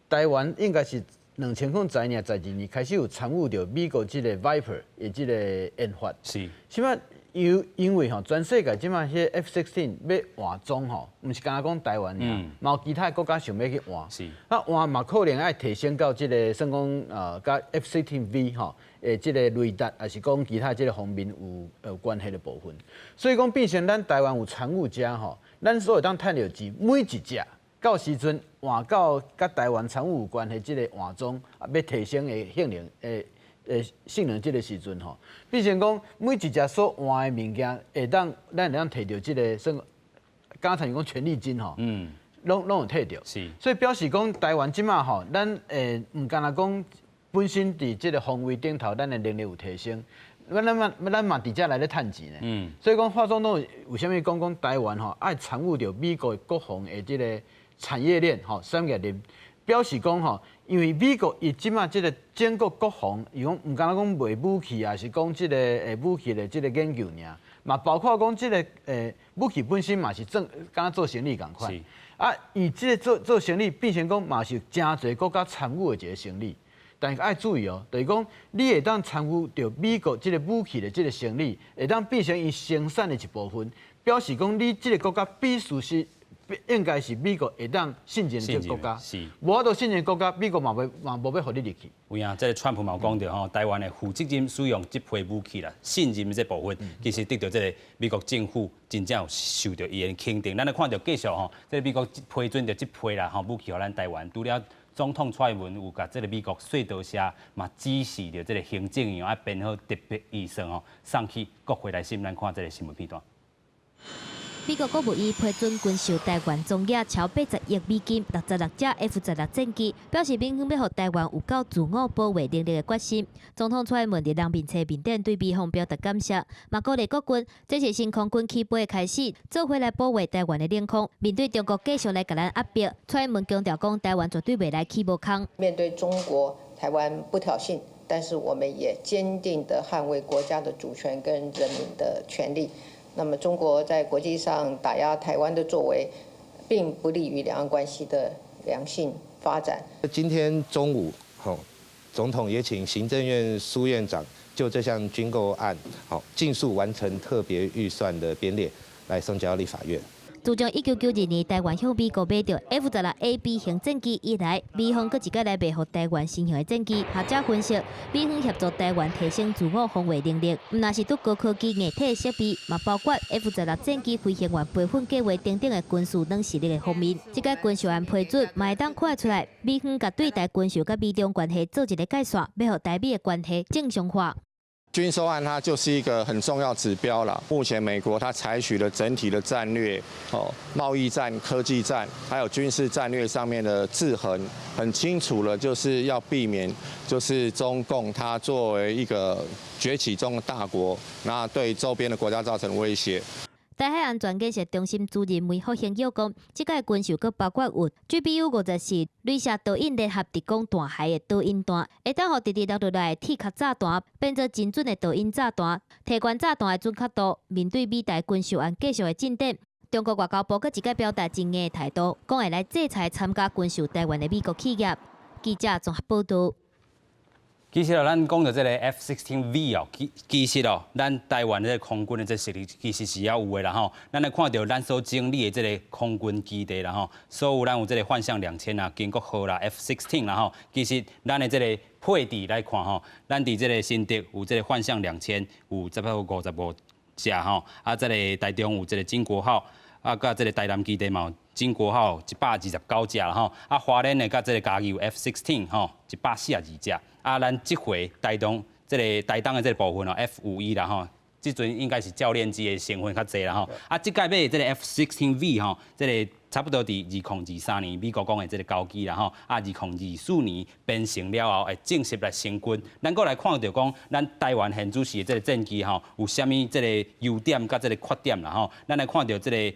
[SPEAKER 3] 台灣應該是2010年、12年開始有參與著美國這个 Viper 的這个研發。啥物？因為吼，全世界這馬彼 F-16 欲換裝吼，毋是干焦講台灣爾，嘛有其他的國家想欲去換。啊換嘛可能愛提升到這个算講佮 F-16V 吼，這个雷達，抑是講其他這个方面有關係的部分。所以講變成咱台灣有參與者吼，咱所會當趁著錢，每一隻到時陣換到佮台灣參與有關係這个換裝啊，欲提升的性能的性能這个時陣吼，變成講每一隻所換的物件，會當咱會當提著這个算，敢若親像講權利金吼，攏有提著。所以表示講台灣這馬吼，咱毋干焦講本身佇這个防衛頂頭，咱的能力有提升，咱嘛佇遮來咧趁錢呢。所以講，華總統為啥物講講台灣吼愛參與著美國國防的這個產業鏈吼產業鏈，表示講吼，因為美國伊這馬這个整個國防，伊講毋干焦講賣武器，抑是講這个武器的這个研究爾，嘛包括講這个武器本身嘛是做敢若做生意仝款。啊，伊這个做生意變成講嘛是誠濟國家參與的一个生意。但是愛注意哦，就是講你會當參與著美國這个武器的這个生意，會當變成伊生產的一部分，表示講你這个國家必須是應該是美國會當信任的這个國家。無法度信任國家，美國嘛袂嘛無欲予你入去。
[SPEAKER 1] 有影，這个川普嘛有講著吼，台灣會負責任使用這批武器啦，信任這部分，其實得著這个美國政府真正有受著伊的肯定。咱來看著繼續吼，這个美國批准著這批啦吼武器予咱台灣，除了總統蔡英文有共這个美國說多謝，嘛指示著這个行政院愛編好特別預算吼，送去國會來審。咱看這个新聞片段。
[SPEAKER 10] 美國國務院批准軍售台灣總額超80億美金，66架 F 十六戰機，表示美方欲予台灣有夠自我保衛能力的決心。總統蔡英文佇人民冊面頂對美方表達感謝，嘛鼓勵國軍，這是升空軍起飛的開始，做伙來保衛台灣的領空。面對中國繼續來共咱壓迫，蔡英文強調講，台灣絕對袂來起無空。
[SPEAKER 11] 面對中國，台灣不挑釁，但是我們也堅定地捍衛國家的主權跟人民的權利。那麼中國在國際上打壓台灣的作為，並不利於兩岸關係的良性發展。
[SPEAKER 12] 今天中午，吼，總統也請行政院蘇院長就這項軍購案，好，盡速完成特別預算的編列，來送交立法院。
[SPEAKER 10] 自從1992年台灣向美國買著 F 十六 A、B 型戰機以來，美方閣一擺來賣予台灣新型的戰機。學者分析，美方協助台灣提升自我防衛能力，毋但是對高科技硬體設備，嘛包括 F 十六戰機飛行員培訓計劃等等的軍事軟實力的方面。這個軍售案批准，嘛會當看得出來，美方共對台軍售佮美中關係做一个界線，欲予台美的關係正常化。
[SPEAKER 7] 軍售案它就是一個很重要指標了。目前美國它採取了整體的戰略，哦，貿易戰、科技戰，還有軍事戰略上面的制衡，很清楚了，就是要避免，就是中共它作為一個崛起中的大國，那對周邊的國家造成威脅。
[SPEAKER 10] 台海安全建設中心主任梅福興又講，這擺軍售閣包括有 GBU 54鐳射導引聯合特攻彈骸的導引彈，會當予直直落落來的鐵殼炸彈變做精準的導引炸彈，提懸炸彈的準確度。面對美台軍售案繼續的進展，中國外交部閣一擺表達真硬的態度，講會來制裁參加軍售台灣的美國企業。記者綜合報導。
[SPEAKER 1] 其實哦，咱講著這个 F-16V 哦，其實哦，咱台灣這个空軍的這實力其實是猶有的啦吼。咱來看著咱所整理的這个空軍基地啦吼，所有咱有這个幻象2000啊、經國號啦、F-16 啦吼，其實咱的這个配置來看吼，咱佇這个新竹有這个幻象兩千，有差不多55隻吼，啊，這个台中有這个經國號，啊，佮這个台南基地嘛有經國號129隻啦吼，啊，花蓮的佮這个嘉義有 F-16 吼，142隻。啊，咱這回台東這个台東的這个部分哦，F-5E 啦吼，這陣應該是教練機的成分較濟啦吼。啊，這擺買的這个 F-16V 吼，這个差不多佇2023年美國講的這个交機啦吼，啊，2024年編成了後會正式來成軍。咱閣來看著講，咱台灣現主時的這个戰機吼，有啥物這个優點佮這个缺點啦吼。咱來看著這个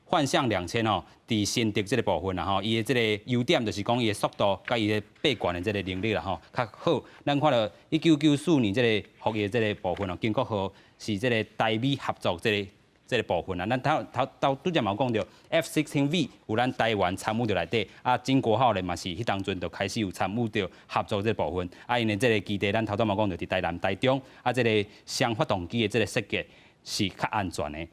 [SPEAKER 1] 幻象2000吼，佇新竹這个部分啦吼，伊的這个優點就是講伊的速度佮伊的爬懸的這个能力啦吼，較好。咱看著1994年這个服役這个部分哦，經國號是這个台美合作這个部分啊。咱頭頭頭拄才嘛有講著 F-16V 有咱台灣參與佇內底，啊，經國號咧嘛是彼當陣就開始有參與著合作這個部分。啊，𪜶的這个基地，咱頭拄嘛講著佇台南、台中，啊，這个雙發動機的這个設計是較安全的。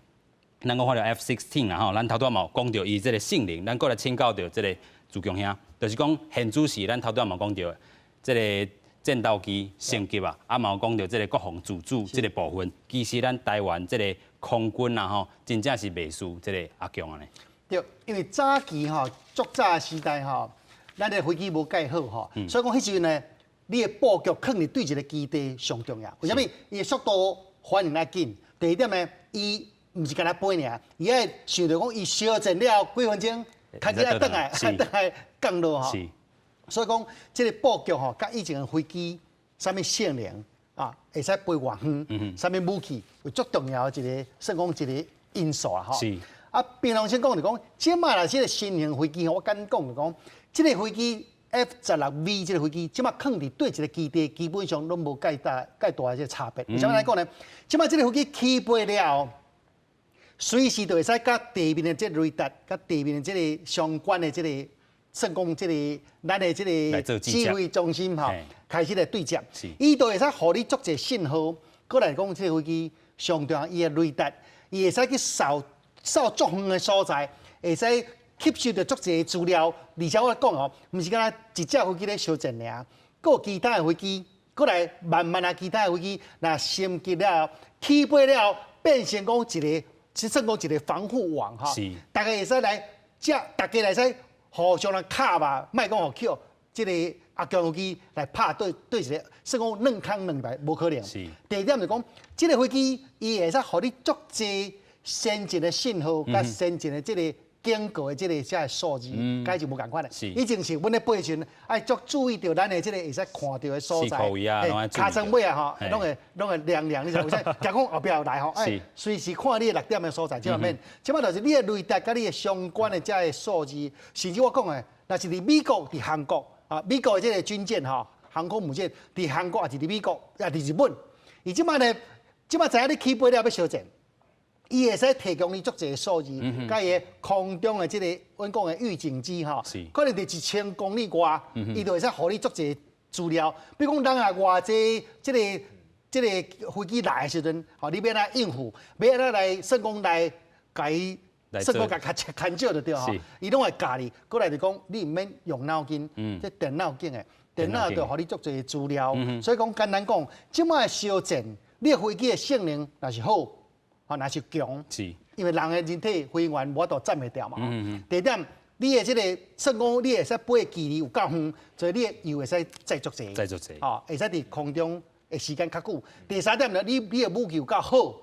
[SPEAKER 1] 咱閣看著 F-16 啦吼，咱頭拄嘛有講著伊這个性能，咱閣來請教著這个朱強兄，就是講現主時咱頭拄嘛講著這个戰鬥機升級啊，啊嘛有講著這个國防自主這个部分，其實咱台灣這个空軍啊吼，真正是袂輸這个阿強按呢。
[SPEAKER 2] 對，因為早期吼，足早時代吼，咱的飛機無蓋好吼，所以講彼時陣呢，你的布局囥佇對一个基地上重要。為啥物？伊的速度反應較緊。第二點呢，伊毋是干焦飛爾，伊愛想著講，伊相戰了幾分鐘，較緊愛轉來，轉來降落吼。所以講，這个布局吼，佮以前的飛機啥物性能啊，會使飛偌遠，啥物武器，有足重要的一个，算講一个因素啊吼。啊，平常先講就講，這擺啦，這个新型飛機，我敢講就講，這个飛機 F-16V 這个飛機，這擺囥佇佗一个基地，基本上攏無蓋大蓋大的這个差別。為啥物來講呢？這擺這个飛機起飛了後，隨時就會使佮地面的這个雷達，佮地面的這个相關的這个，算講這个咱的這个指揮中心吼，開始來對接。伊就會使予你足濟信號，過來講這个飛機上重要，伊的雷達，伊會使去掃掃足遠的所在，會使吸收著足濟資料。而且我講哦，毋是干焦一隻飛機咧相戰爾，閣有其他的飛機，過來慢慢啊，其他的飛機若升級了後，起飛了後，變成講一个，是算講一个防護網吼，大家會使來，這大家來使互相來敲吧，莫講予去這个阿強飛機來拍對對一个，算講兩空兩白無可能。第二點就講，這个飛機伊會使予你足濟先進的信號，佮先進的這个警告的這个這个數字，佮伊就無仝款咧。以前是阮咧飛時陣，愛足注意著咱的這个會使看著的所在，尻川尾啊吼，攏會亮亮，你知無？為啥？驚講後壁有來吼，愛隨時看你的落點的所在，這免。這擺就是你的雷達佮你的相關的這个數字，甚至我講的，若是佇美國、佇韓國啊，美國的這个軍艦吼，航空母艦佇韓國，抑是佇美國，抑佇日本，伊這擺呢，這擺知影你起飛了欲相戰。伊會使提供你足濟數字，佮伊空中的這个阮講的預警機吼，可能佇1000公里外，伊就會使予你足濟資料。比如講，人若偌濟這个這个飛機來的時陣，吼，你欲按怎應付，欲按怎來算講來共伊算講共牽制就對吼，伊攏會教你。過來就講，你毋免用腦筋，這電腦間的，電腦就予你足濟資料。所以講簡單講，這擺相戰，你的飛機的性能若是好，吼，若是強，因為人的人體飛行員無法度佔會牢嘛。第二點，你的這个算講，你會使飛的距離有夠遠，所以你的油會使載足濟，
[SPEAKER 1] 載足濟，
[SPEAKER 2] 吼，會使佇空中的時間較久。第三點呢，你的武器有夠好，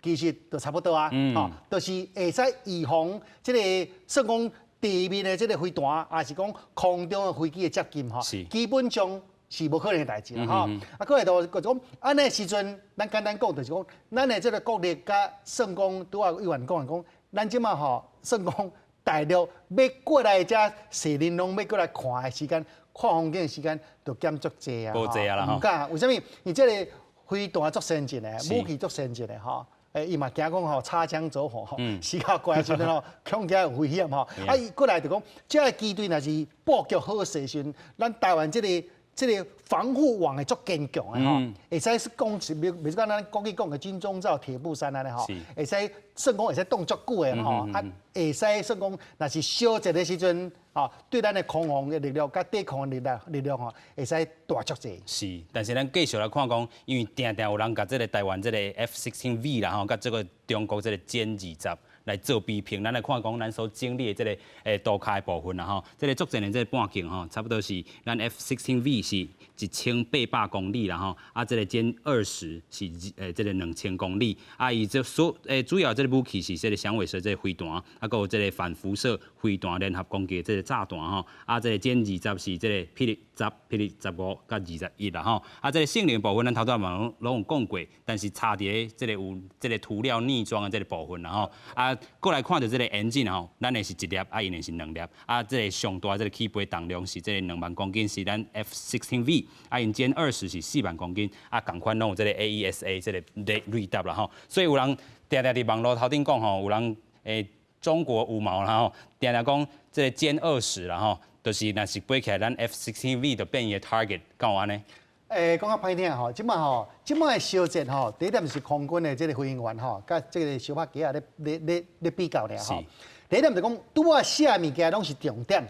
[SPEAKER 2] 其實就差不多啊，吼，就是會使預防這个算講地面的這个飛彈，抑是講空中的飛機的接近，吼，基本上是無可能的代誌啦，吼。啊，過來就講，按呢時陣，咱簡單講就是講，咱的這个國力佮算講，拄仔委員講的講，咱這馬吼算講大陸欲過來遮踅玲瑯欲過來看的時間，看風景的時間，就減足濟啊，
[SPEAKER 1] 無濟啊啦，
[SPEAKER 2] 毋敢，為啥物？伊這个飛彈足先進的，武器足先進的吼。伊嘛驚講吼擦槍走火吼，時較懸的時陣吼，恐驚有危險吼。啊，伊過來就講，這个機隊若是布局好勢時，咱台灣這个防護網會足堅強的吼，會使講是，比如講咱國語講的金鐘罩鐵布衫按呢吼，會使算講會使擋足久的吼，啊，會使算講，若是相戰的時陣，吼，對咱的空防的力量佮對空的力量吼，會使大足濟。
[SPEAKER 1] 是，但是咱繼續來看講，因為定定有人共這个台灣這个 F-16V 啦吼，佮這个中國這个殲20。來做比拼。咱來看講咱所整理的這个圖卡的部分啦吼，這个作戰的這个半徑吼，差不多是咱 F-16V 是1800公里啦吼，啊，這个殲二十是這个2000公里，啊，伊這所主要這个武器是這个響尾蛇這个飛彈，啊，閣有這个反輻射飛彈聯合攻擊這个炸彈吼，啊，這个殲二十是這个霹靂十、霹靂15佮21啦吼，啊，這个性能部分咱頭拄仔嘛攏有講過，但是差佇咧這个有這个塗料逆裝的這个部分啦吼，啊，閣來看著這个引擎吼，咱的是一粒，啊，𪜶的是兩粒，啊，這个上大這个起飛重量是這个2萬公斤，是咱 F-16V，啊，𪜶殲二十是4萬公斤，啊，仝款攏有這个 AESA 這个雷達啦吼，所以有人定定佇網路頭頂講吼，有人中國五毛啦吼，定定講這个殲二十啦吼，就是若是飛起來，咱 F-16V 就變伊的 target，敢有按呢？
[SPEAKER 2] 講較歹聽吼，這擺吼，這擺的相戰吼，第一點是空軍的這个飛行員吼，佮這个相拍機仔咧咧咧咧比較爾吼。第一點就講，拄仔寫物件攏是重點，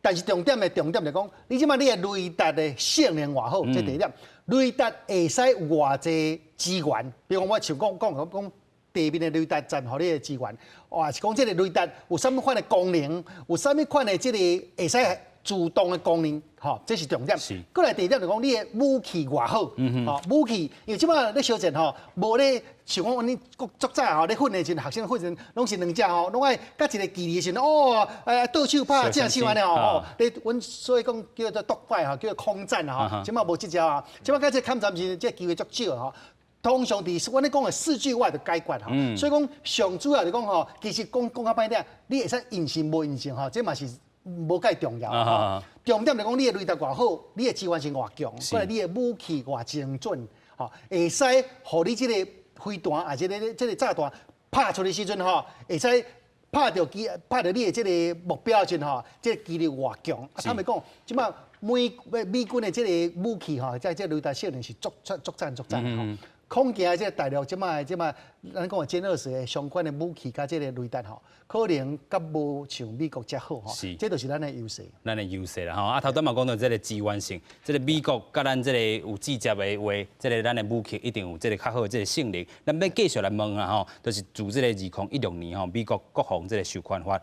[SPEAKER 2] 但是重點的重點就講，你這擺你的雷達的性能偌好，這第一點。雷達會使偌濟資源，比如講我像講講講地面的雷達站，予你的資源，或是講這个雷達有啥物款的功能，有啥物款的這个會使自動的功能，吼，這是重點。閣來第二點就講，你的武器偌好，吼，武器，因為這擺咧相戰吼，無咧像講阮足早吼咧訓練時陣，學生訓練攏是兩隻吼，攏愛佮一个距離的時陣，哦，倒手拍正手按呢吼，吼，咧阮所以講叫做 dogfight 吼，叫做空戰吼，這擺無這招啊，這擺佮這個抗戰時，這個機會足少吼。通常佇阮咧講的四句話就解決吼，所以講上主要就講吼，其實講講較歹聽，你會使隱形無隱形吼，這嘛是無介重要吼。重點就講你的雷達偌好，你的支援性偌強，閣來你的武器偌精準，吼，會使予你這个飛彈啊，這个炸彈拍出去時陣吼，會使拍著機拍著你的這个目標時陣吼，這个幾率偌強。啊，坦白講，這擺美軍的這个武器吼，這雷達性能是足足足讚足讚吼。恐驚這个大陸這擺這擺，咱講的殲二十的相關的武器佮這个雷達吼，可能較無像美國遮好吼。這就是咱的優勢。
[SPEAKER 1] 咱的優勢啦吼。啊，頭拄嘛講到這个支援性，這个美國佮咱這个有直接的話，這个咱的武器一定有這个較好的這个性能。咱欲繼續來問啊吼，就是自這个2016年吼，美國國防這个授權法，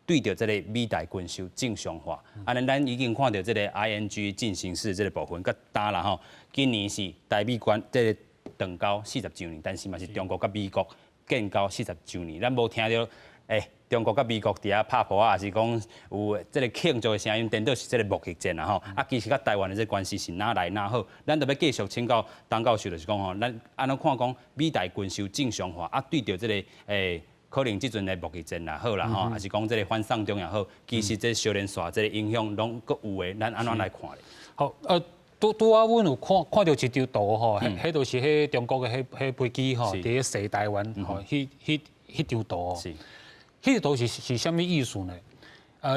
[SPEAKER 1] 對著這个美台軍售正常化，啊，咱已經看著這个 ING 進行式這个部分，佮焦啦吼，今年是台美關這个斷交40週年，但是嘛是中國佮美國建交40週年，咱無聽著中國佮美國佇遐拍噗仔，抑是講有這个慶祝的聲音，顛倒是這个貿易戰啦吼。啊，其實佮台灣的這個關係是哪來哪好，咱著欲繼續請教董教授，就是講吼，咱按怎看講美台軍售正常化，啊，對著這个可能這陣的貿易戰也好啦吼，抑是講這个反送中也好，其實這相連紲這个影響攏閣有的，咱按怎來看咧？
[SPEAKER 9] 好，拄拄仔阮有看看著一張圖吼，彼就是彼中國的彼彼飛機吼，佇咧射台灣吼，彼張圖。彼個圖是啥物意思呢？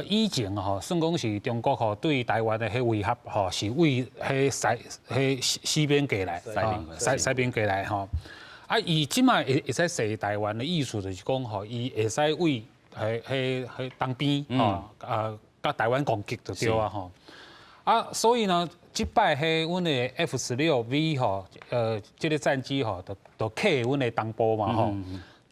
[SPEAKER 9] 以前吼，算講是中國吼對台灣的彼威脅吼，是對彼西彼西邊過來，西西邊過來吼。啊，伊這擺會使射台灣的意思就是講吼，伊會使對彼彼彼東邊吼，啊，佮台灣攻擊就對啊吼。啊，所以呢，這擺彼阮的 F 十六 V 吼，這个戰機吼，就客阮的東部嘛吼，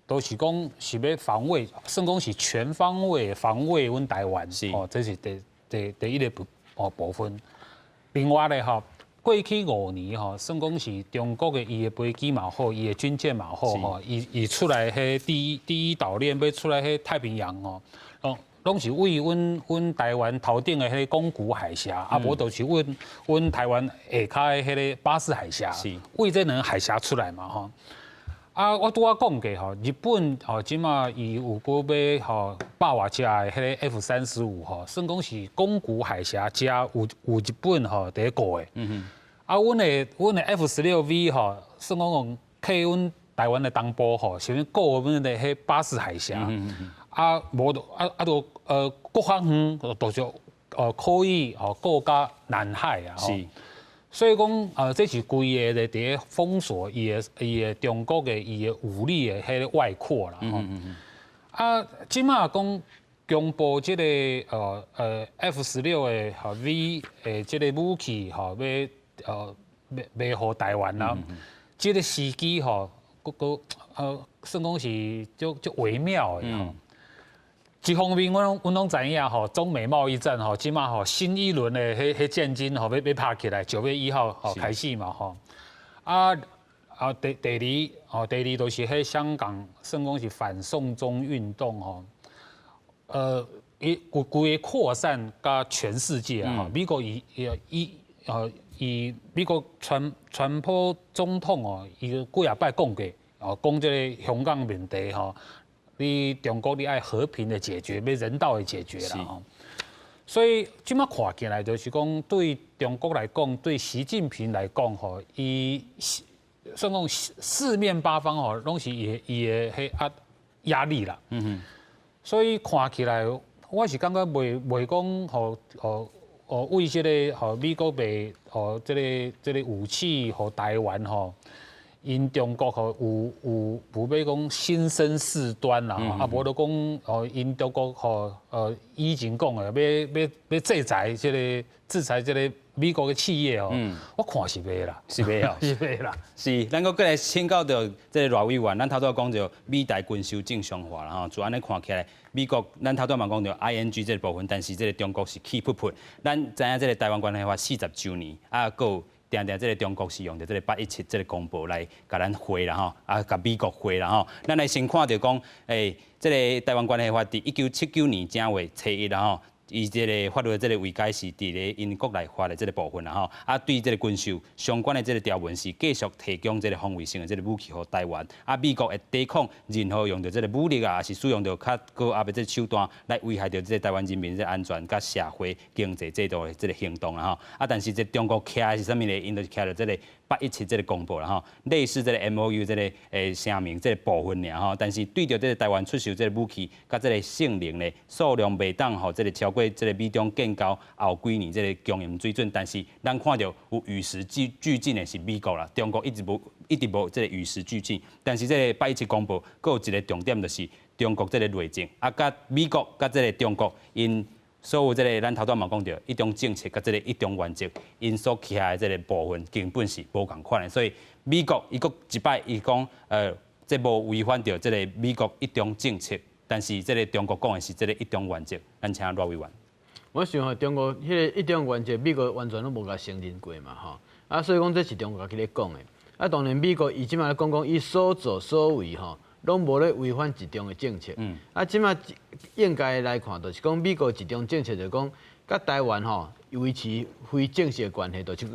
[SPEAKER 9] 都是講是欲防衛，算講是全方位防衛阮台灣，哦，這是第一个部分。另外咧吼，過去5年吼，算講是中國的伊的飛機嘛好，伊的軍艦嘛好吼，伊出來彼第一島鏈欲出來彼太平洋吼，攏是對阮台灣頭頂的彼個宮古海峽，啊，無就是阮台灣下跤的彼个巴士海峽，對這兩個海峽出來嘛吼。啊，我拄仔講過吼，日本吼這馬伊有閣買吼百外架的彼个 F 35吼，算講是宮古海峽遮有日本吼佇咧顧的。啊，阮的 F 十六 V 吼，算講講客阮台灣的東部吼，是欲顧阮的彼巴士海峽。啊，無就啊啊，就閣較遠，就是可以吼顧到南海啊。所以講，這是規个咧佇咧封鎖伊的中國的伊的武力的彼个外擴啦。啊，這馬講公布這个F 十六的吼 V 的這个武器吼，欲賣予台灣啦。這个時機吼，閣閣算講是足足微妙的吼。一方面，阮攏知影吼，中美貿易戰吼，這馬吼新一輪的彼戰爭吼，欲拍起來，9月1號吼開始嘛吼。啊，第二吼，第二就是彼香港算講是反送中運動吼，伊規規个擴散佮全世界啊，美國伊伊伊伊美國川普總統哦，伊幾仔擺講過，哦，講這个香港問題吼，你中國你愛和平的解決，欲人道的解決啦吼。所以這馬看起來就是講，對中國來講，對習近平來講吼，伊算講四面八方吼，攏是伊的彼壓力啦。所以看起來，我是感覺袂講吼吼哦，為這个吼美國賣吼這个武器予台灣吼，𪜶中國吼有欲講心生事端啦，啊無就講吼𪜶中國吼以前講的欲制裁這个美國的企業哦，我看是袂啦，
[SPEAKER 1] 是袂哦，
[SPEAKER 9] 是袂啦。
[SPEAKER 1] 是，咱閣過來請教著這個賴委員，咱頭拄仔講著美台軍售正常化啦吼，就按呢看起來，美國咱頭拄仔嘛講著 ING 這個部分，但是這個中國是氣噗噗。咱知影這個台灣關係法40週年，啊，閣有定定這個中國是用著這個817這個公報來共咱回啦吼，啊，共美國回啦吼。咱來先看著講，這個台灣關係法佇1979年正月初一啦吼。伊這个法律的這个位階是佇咧𪜶國內法的這个部分啦吼，啊對這个軍售相關的這个條文是繼續提供這个防衛性的這个武器予台灣，啊美國會抵抗任何用著這个武力啊，抑是使用著較高壓的這个手段來危害著這个台灣人民的安全佮社會經濟制度的這个行動啦吼，啊但是這中國徛的是啥物呢？𪜶就是徛著這个817這个公報啦吼，類似這个 MOU 這个聲明這个部分爾吼，但是對著這个台灣出售這个武器佮這个性能咧數量袂當予這个超過這个美中建交後幾年這个供應水準，但是咱看著有與時俱進的是美國啦，中國一直無這个與時俱進，但是這个817公報閣有一个重點就是中國這个內政，啊，佮美國佮這个中國𪜶所有這个咱頭拄仔嘛講著一中政策佮這个一中原則，𪜶所徛的這个部分根本是無仝款的，所以美國伊閣一擺伊講，這無違反著這个美國一中政策，但是這个中國講的是這个一中原則，咱請賴委員。
[SPEAKER 3] 我想吼，中國彼个一中原則，美國完全攏無共承認過嘛，吼。啊，所以講這是中國家己咧講的。啊，當然美國伊這馬咧講講，伊所作所為吼，攏無咧違反一中的政策。啊，這馬應該來看，就是講美國一中政策，就講佮台灣吼維持非正式的關係，就是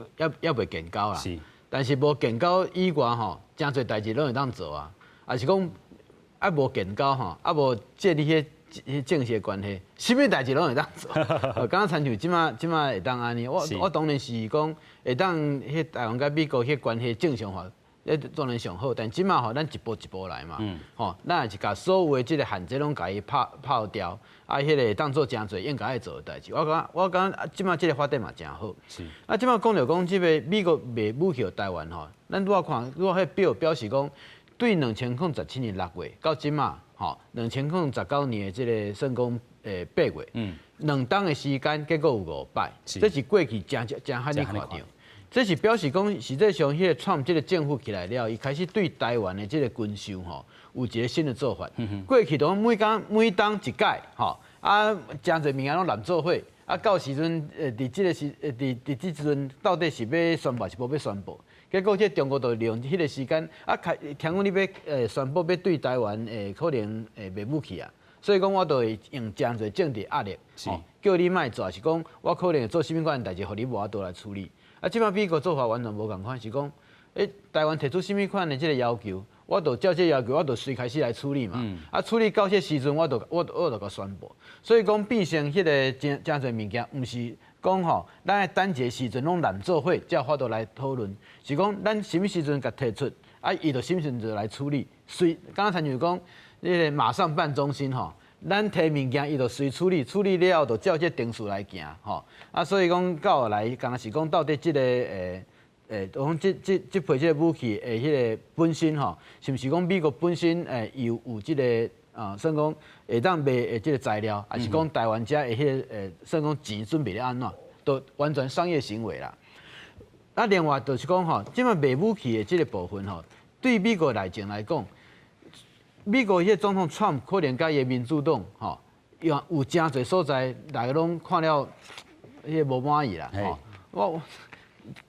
[SPEAKER 3] 猶未建交啦。但是無建交以外吼，誠濟代誌攏會當做啊。抑是講啊無建交吼，啊無建立彼正式的關係，啥物代誌攏會當做。敢若親像這馬會當按呢，我當然是講會當彼台灣佮美國彼關係正常化，彼當然上好。但這馬吼，咱一步一步來嘛，吼，咱也是共所有的這个限制攏共伊拋掉，啊，彼个會當做誠濟應該愛做的代誌。我感覺這馬這个發展嘛誠好。啊，這馬講著講這个美國賣武器予台灣吼，咱拄仔看拄仔彼表表示講，對2017年6月到這馬。吼，2019年的這个算講8月，2冬的時間結果有五擺，這是過去誠誠罕見看著。這是表示講，實際上彼个川普這个政府起來了，伊開始對台灣的這个軍售吼，有一个新的做法。過去都每工每冬一擺，吼，啊，誠濟物件攏攬做伙，啊，到時陣佇這个時佇佇這陣到底是欲宣布抑是無欲宣布？結果這中國就利用彼个時間，啊，開聽講你欲宣布欲對台灣可能賣武器啊，所以講我就會用誠濟政治壓力，叫你莫做，是講我可能會做啥物款的代誌，予你無法度來處理。啊，這馬美國做法完全無仝款，是講，台灣提出啥物款的這个要求，我就照這个要求，我就隨開始來處理嘛。啊，處理到這時陣，我就共宣布。所以講變成彼个誠誠濟物件，毋是講吼，咱愛等一个時陣攏攬做伙，才有法度來討論。是講咱啥物時陣共提出，啊，伊就啥物時陣就來處理。隨敢若親像講，彼个馬上辦中心吼，咱提物件，伊就隨處理，處理了後就照這程序來行吼。啊，所以講到後來，敢若是講到底這个講這批這个武器的彼个本身吼，是毋是講美國本身有這个啊，算講會當賣的這个材料，抑是講台灣遮的彼个算講錢準備咧按怎，都完全商業行為啦。啊，另外就是講吼，這馬賣武器的這个部分吼，對美國內政來講，美國彼個總統川普可能佮伊的民主黨吼，有誠濟所在，大家攏看了彼個無滿意啦。吼，我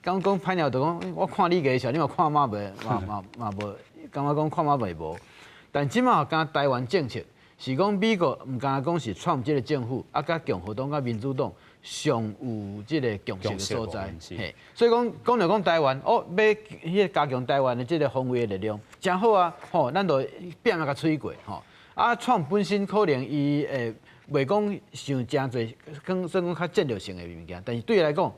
[SPEAKER 3] 講講歹聽就講，我看你個時候，你嘛看馬袂，嘛嘛嘛無，感覺講看馬袂無。但這馬敢台灣政策是講美國毋敢講是川普這個政府，啊，佮共和黨佮民主黨上有這個共識的所在。嘿，所以講講著講台灣，哦，欲彼個加強台灣的這個防衛的力量，誠好啊，吼，咱就拼啊共催過，吼。啊，川普本身可能伊會袂講想誠濟，講算講較戰略性的物件，但是對伊來講，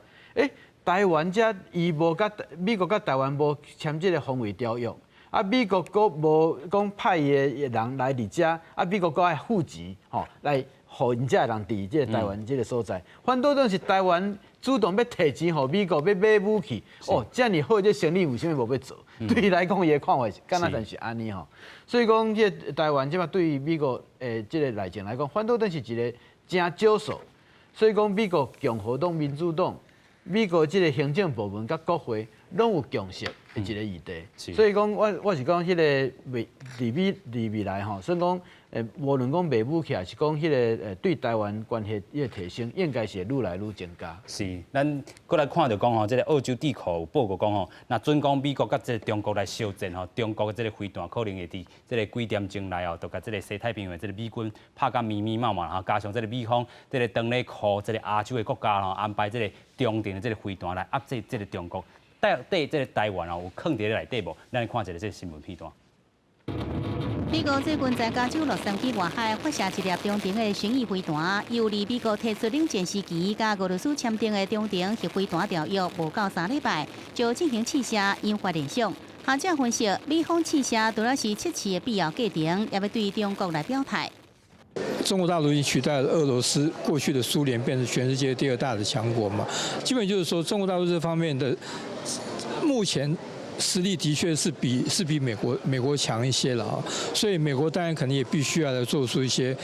[SPEAKER 3] 台灣遮伊無佮美國佮台灣無簽這個防衛條約。啊，美國閣無講派伊的人來佇遮，啊，美國閣愛付錢，吼，來予𪜶遮的人佇這個台灣這個所在，反倒轉是台灣主動欲提錢予美國欲買武器，哦，遮爾好這生意為啥物無欲做？對伊來講，伊的看法是敢若是按呢吼。所以講，這個台灣這馬對美國的這個內政來講，反倒轉是一個誠少數。所以講，美國共和黨、民主黨，美國這個行政部門佮國會攏有共識的一個議題。所以講，我是講，彼個未佇未佇未來吼，算講無論講賣武器，抑是講彼個對台灣關係彼個提升，應該是會愈來愈增加。
[SPEAKER 1] 是，咱閣來看著講吼，這個澳洲智庫有報告講吼，若準講美國佮這個中國來相戰吼，中國的這個飛彈可能會佇這個幾點鐘內哦，就共這個西太平洋的這個美軍拍甲密密麻麻，吼，加上這個美方這個當咧予這個亞洲的國家吼安排這個中程的這個飛彈來壓制這個中國，到底這個台灣哦有囥佇咧內底無？咱來看一下這個新聞片段。
[SPEAKER 13] 美國最近在加州洛杉磯外海發射一粒中程的巡弋飛彈，猶離美國退出冷戰時期佮俄羅斯簽訂的中程核飛彈條約無夠3禮拜，就進行試射，引發聯想。學者分析，美方試射除了是測試的必要過程，也欲對中國來表態。
[SPEAKER 14] 中國大陸已經取代了俄羅斯，過去的蘇聯變成全世界第二大的強國嘛。基本就是說，中國大陸這方面的目前實力的確是比美國強一些了啊，所以美國當然可能也必須要來做出一些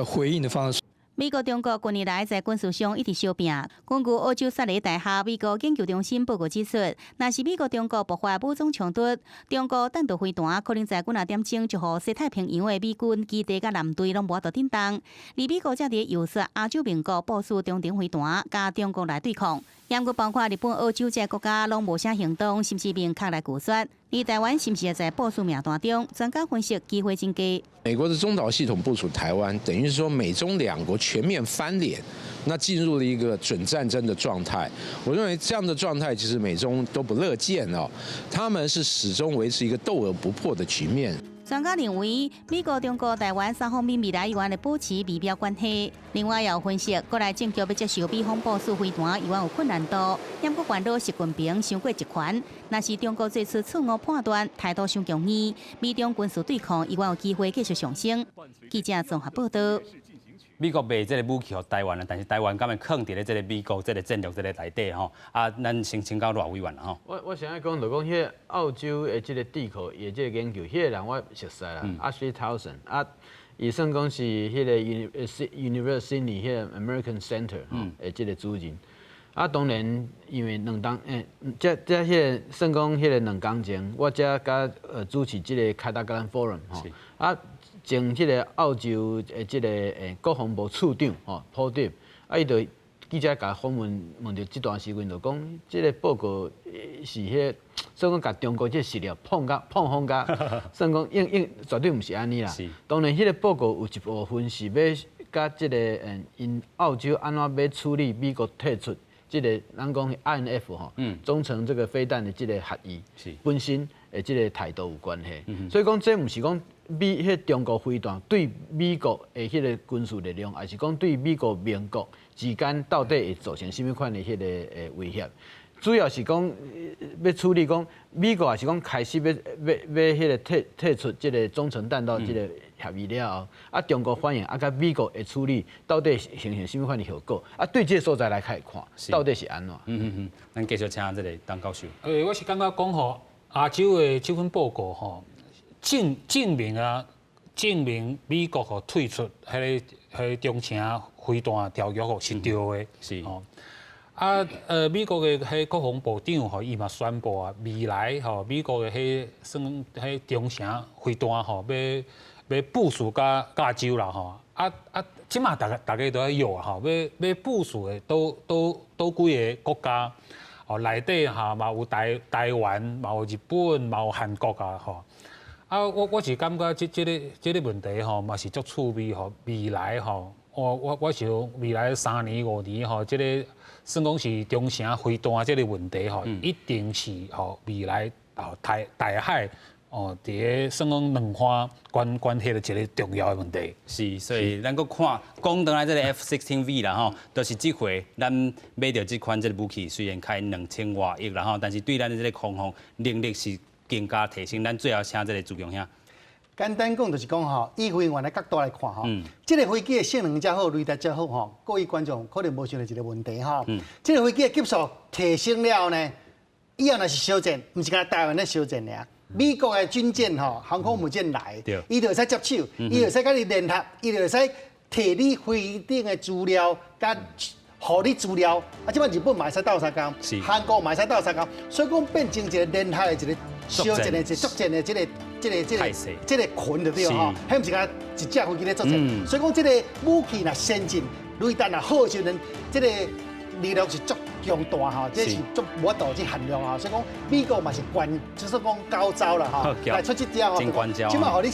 [SPEAKER 14] 回應的方式。
[SPEAKER 13] 美國、中國近年來在軍事上一直相拚。根據澳洲雪梨大學美國研究中心報告指出，若是美國、中國爆發武裝衝突，中國彈道飛彈可能在幾若點鐘就予西太平洋的美軍基地佮艦隊攏無法度頂動。而美國則佇遊說亞洲盟國部署中程飛彈，佮中國來對抗。毋過包括日本、澳洲這些國家攏無啥行動，甚至明確來拒絕。而台灣是毋是也在部署名單中？專家分析機會真低。
[SPEAKER 6] 美國的中導系統部署台灣，等於是說美中兩國全面翻臉，那進入了一個準戰爭的狀態。我認為這樣的狀態其實美中都不樂見哦。他們是始終維持一個鬥而不破的局面。
[SPEAKER 13] 專家認為，美國、中國、台灣三方面未來依然會保持微妙關係。另外，也有分析，國內政局欲接受美方部署飛彈，依然有困難度。毋過元老習近平傷過集權，若是中國做出錯誤判斷，態度傷強硬，美中軍事對抗依然有機會繼續上升。記者綜合報道。
[SPEAKER 1] 美國賣這個武器予台灣啦，但是台灣敢會囥佇咧這個美國這個戰略這個內底吼？啊，咱先請教賴委員啦吼。
[SPEAKER 3] 我先愛講，就講彼個澳洲的這個智庫伊的這個研究，彼個人我熟似啦，Ashley Townsend 啊，伊算講是彼個 University Sydney 彼個 American Center 吼的這個主任。啊，當然因為兩當這彼個算講彼個2工前，我才佮主持這個凱達格蘭 Forum 吼，啊。前這個澳洲的這個國防部次長吼，普德，啊，伊就記者共訪問問著這段時間就講，這個報告是彼個，算講共中國這個實力膨甲膨風甲，算講應應絕對毋是按呢啦。當然，彼個報告有一部分是欲佮這個𪜶澳洲按怎欲處理美國退出這個咱講 INF 吼，中程這個飛彈的這個協議，本身的這個態度有關係。所以講這毋是講美彼中國飛彈對美國的彼個軍事力量，抑是講對美國盟國之間到底會造成啥物款的彼個威脅？主要是講欲處理講美國抑是講開始欲欲欲彼個退出這個中程彈道這個協議了後，啊中國反應啊，佮美國的處理到底形成啥物款的後果？啊對這個所在來開看，到底是按怎？
[SPEAKER 1] 咱繼續請這個董教授。
[SPEAKER 9] 我是感覺講吼，亞洲的這份報告吼，證明啊，證明美國吼退出彼個彼個中程飛彈條約吼是對的。吼。啊，美國的彼國防部長吼，伊嘛宣布啊，未來吼，美國的彼算彼中程飛彈吼，欲部署佮加州啦吼。啊啊，這馬逐家都咧約吼，欲部署的佗幾个國家，哦，內底哈嘛有台灣，嘛有日本，嘛有韓國啊吼。啊，我是感覺這個問題吼，嘛是足趣味吼。未來吼，我想未來3年5年吼，這個算講是中程飛彈這個問題吼，一定是吼未來哦台海哦，佇个算講兩岸關係的一個重要的問題。
[SPEAKER 1] 是，所以咱閣看講轉來這個 F-16V 啦吼，就是這回咱買著這款這个武器，雖然開2000外億啦吼，但是對咱的這个空防能力是更加提升。咱最後請這个朱強兄。
[SPEAKER 2] 簡單講就是講吼，以飛行員的角度來看吼，這个飛機的性能遮好，雷達遮好吼，各位觀眾可能無想著一个問題吼，這个飛機的級數提升了後呢，以後若是相戰，毋是干焦台灣咧相戰爾。美國的軍艦吼，航空母艦來，伊就會使接手，伊就會使佮你聯合，伊就會使提你飛頂的資料，佮予你資料。啊，這擺日本嘛會使鬥相共，韓國嘛會使鬥相共，所以講變成一个聯合的一个相戰的一個作戰的這個群就對吼，彼毋是干焦一隻飛機咧作戰，所以講這个武器若先進，雷達若好時陣，這个力量是足強大吼，這是足無法度去限量啊，所以講美國嘛是關，就是講高招啦吼，來出這招吼，這馬予你。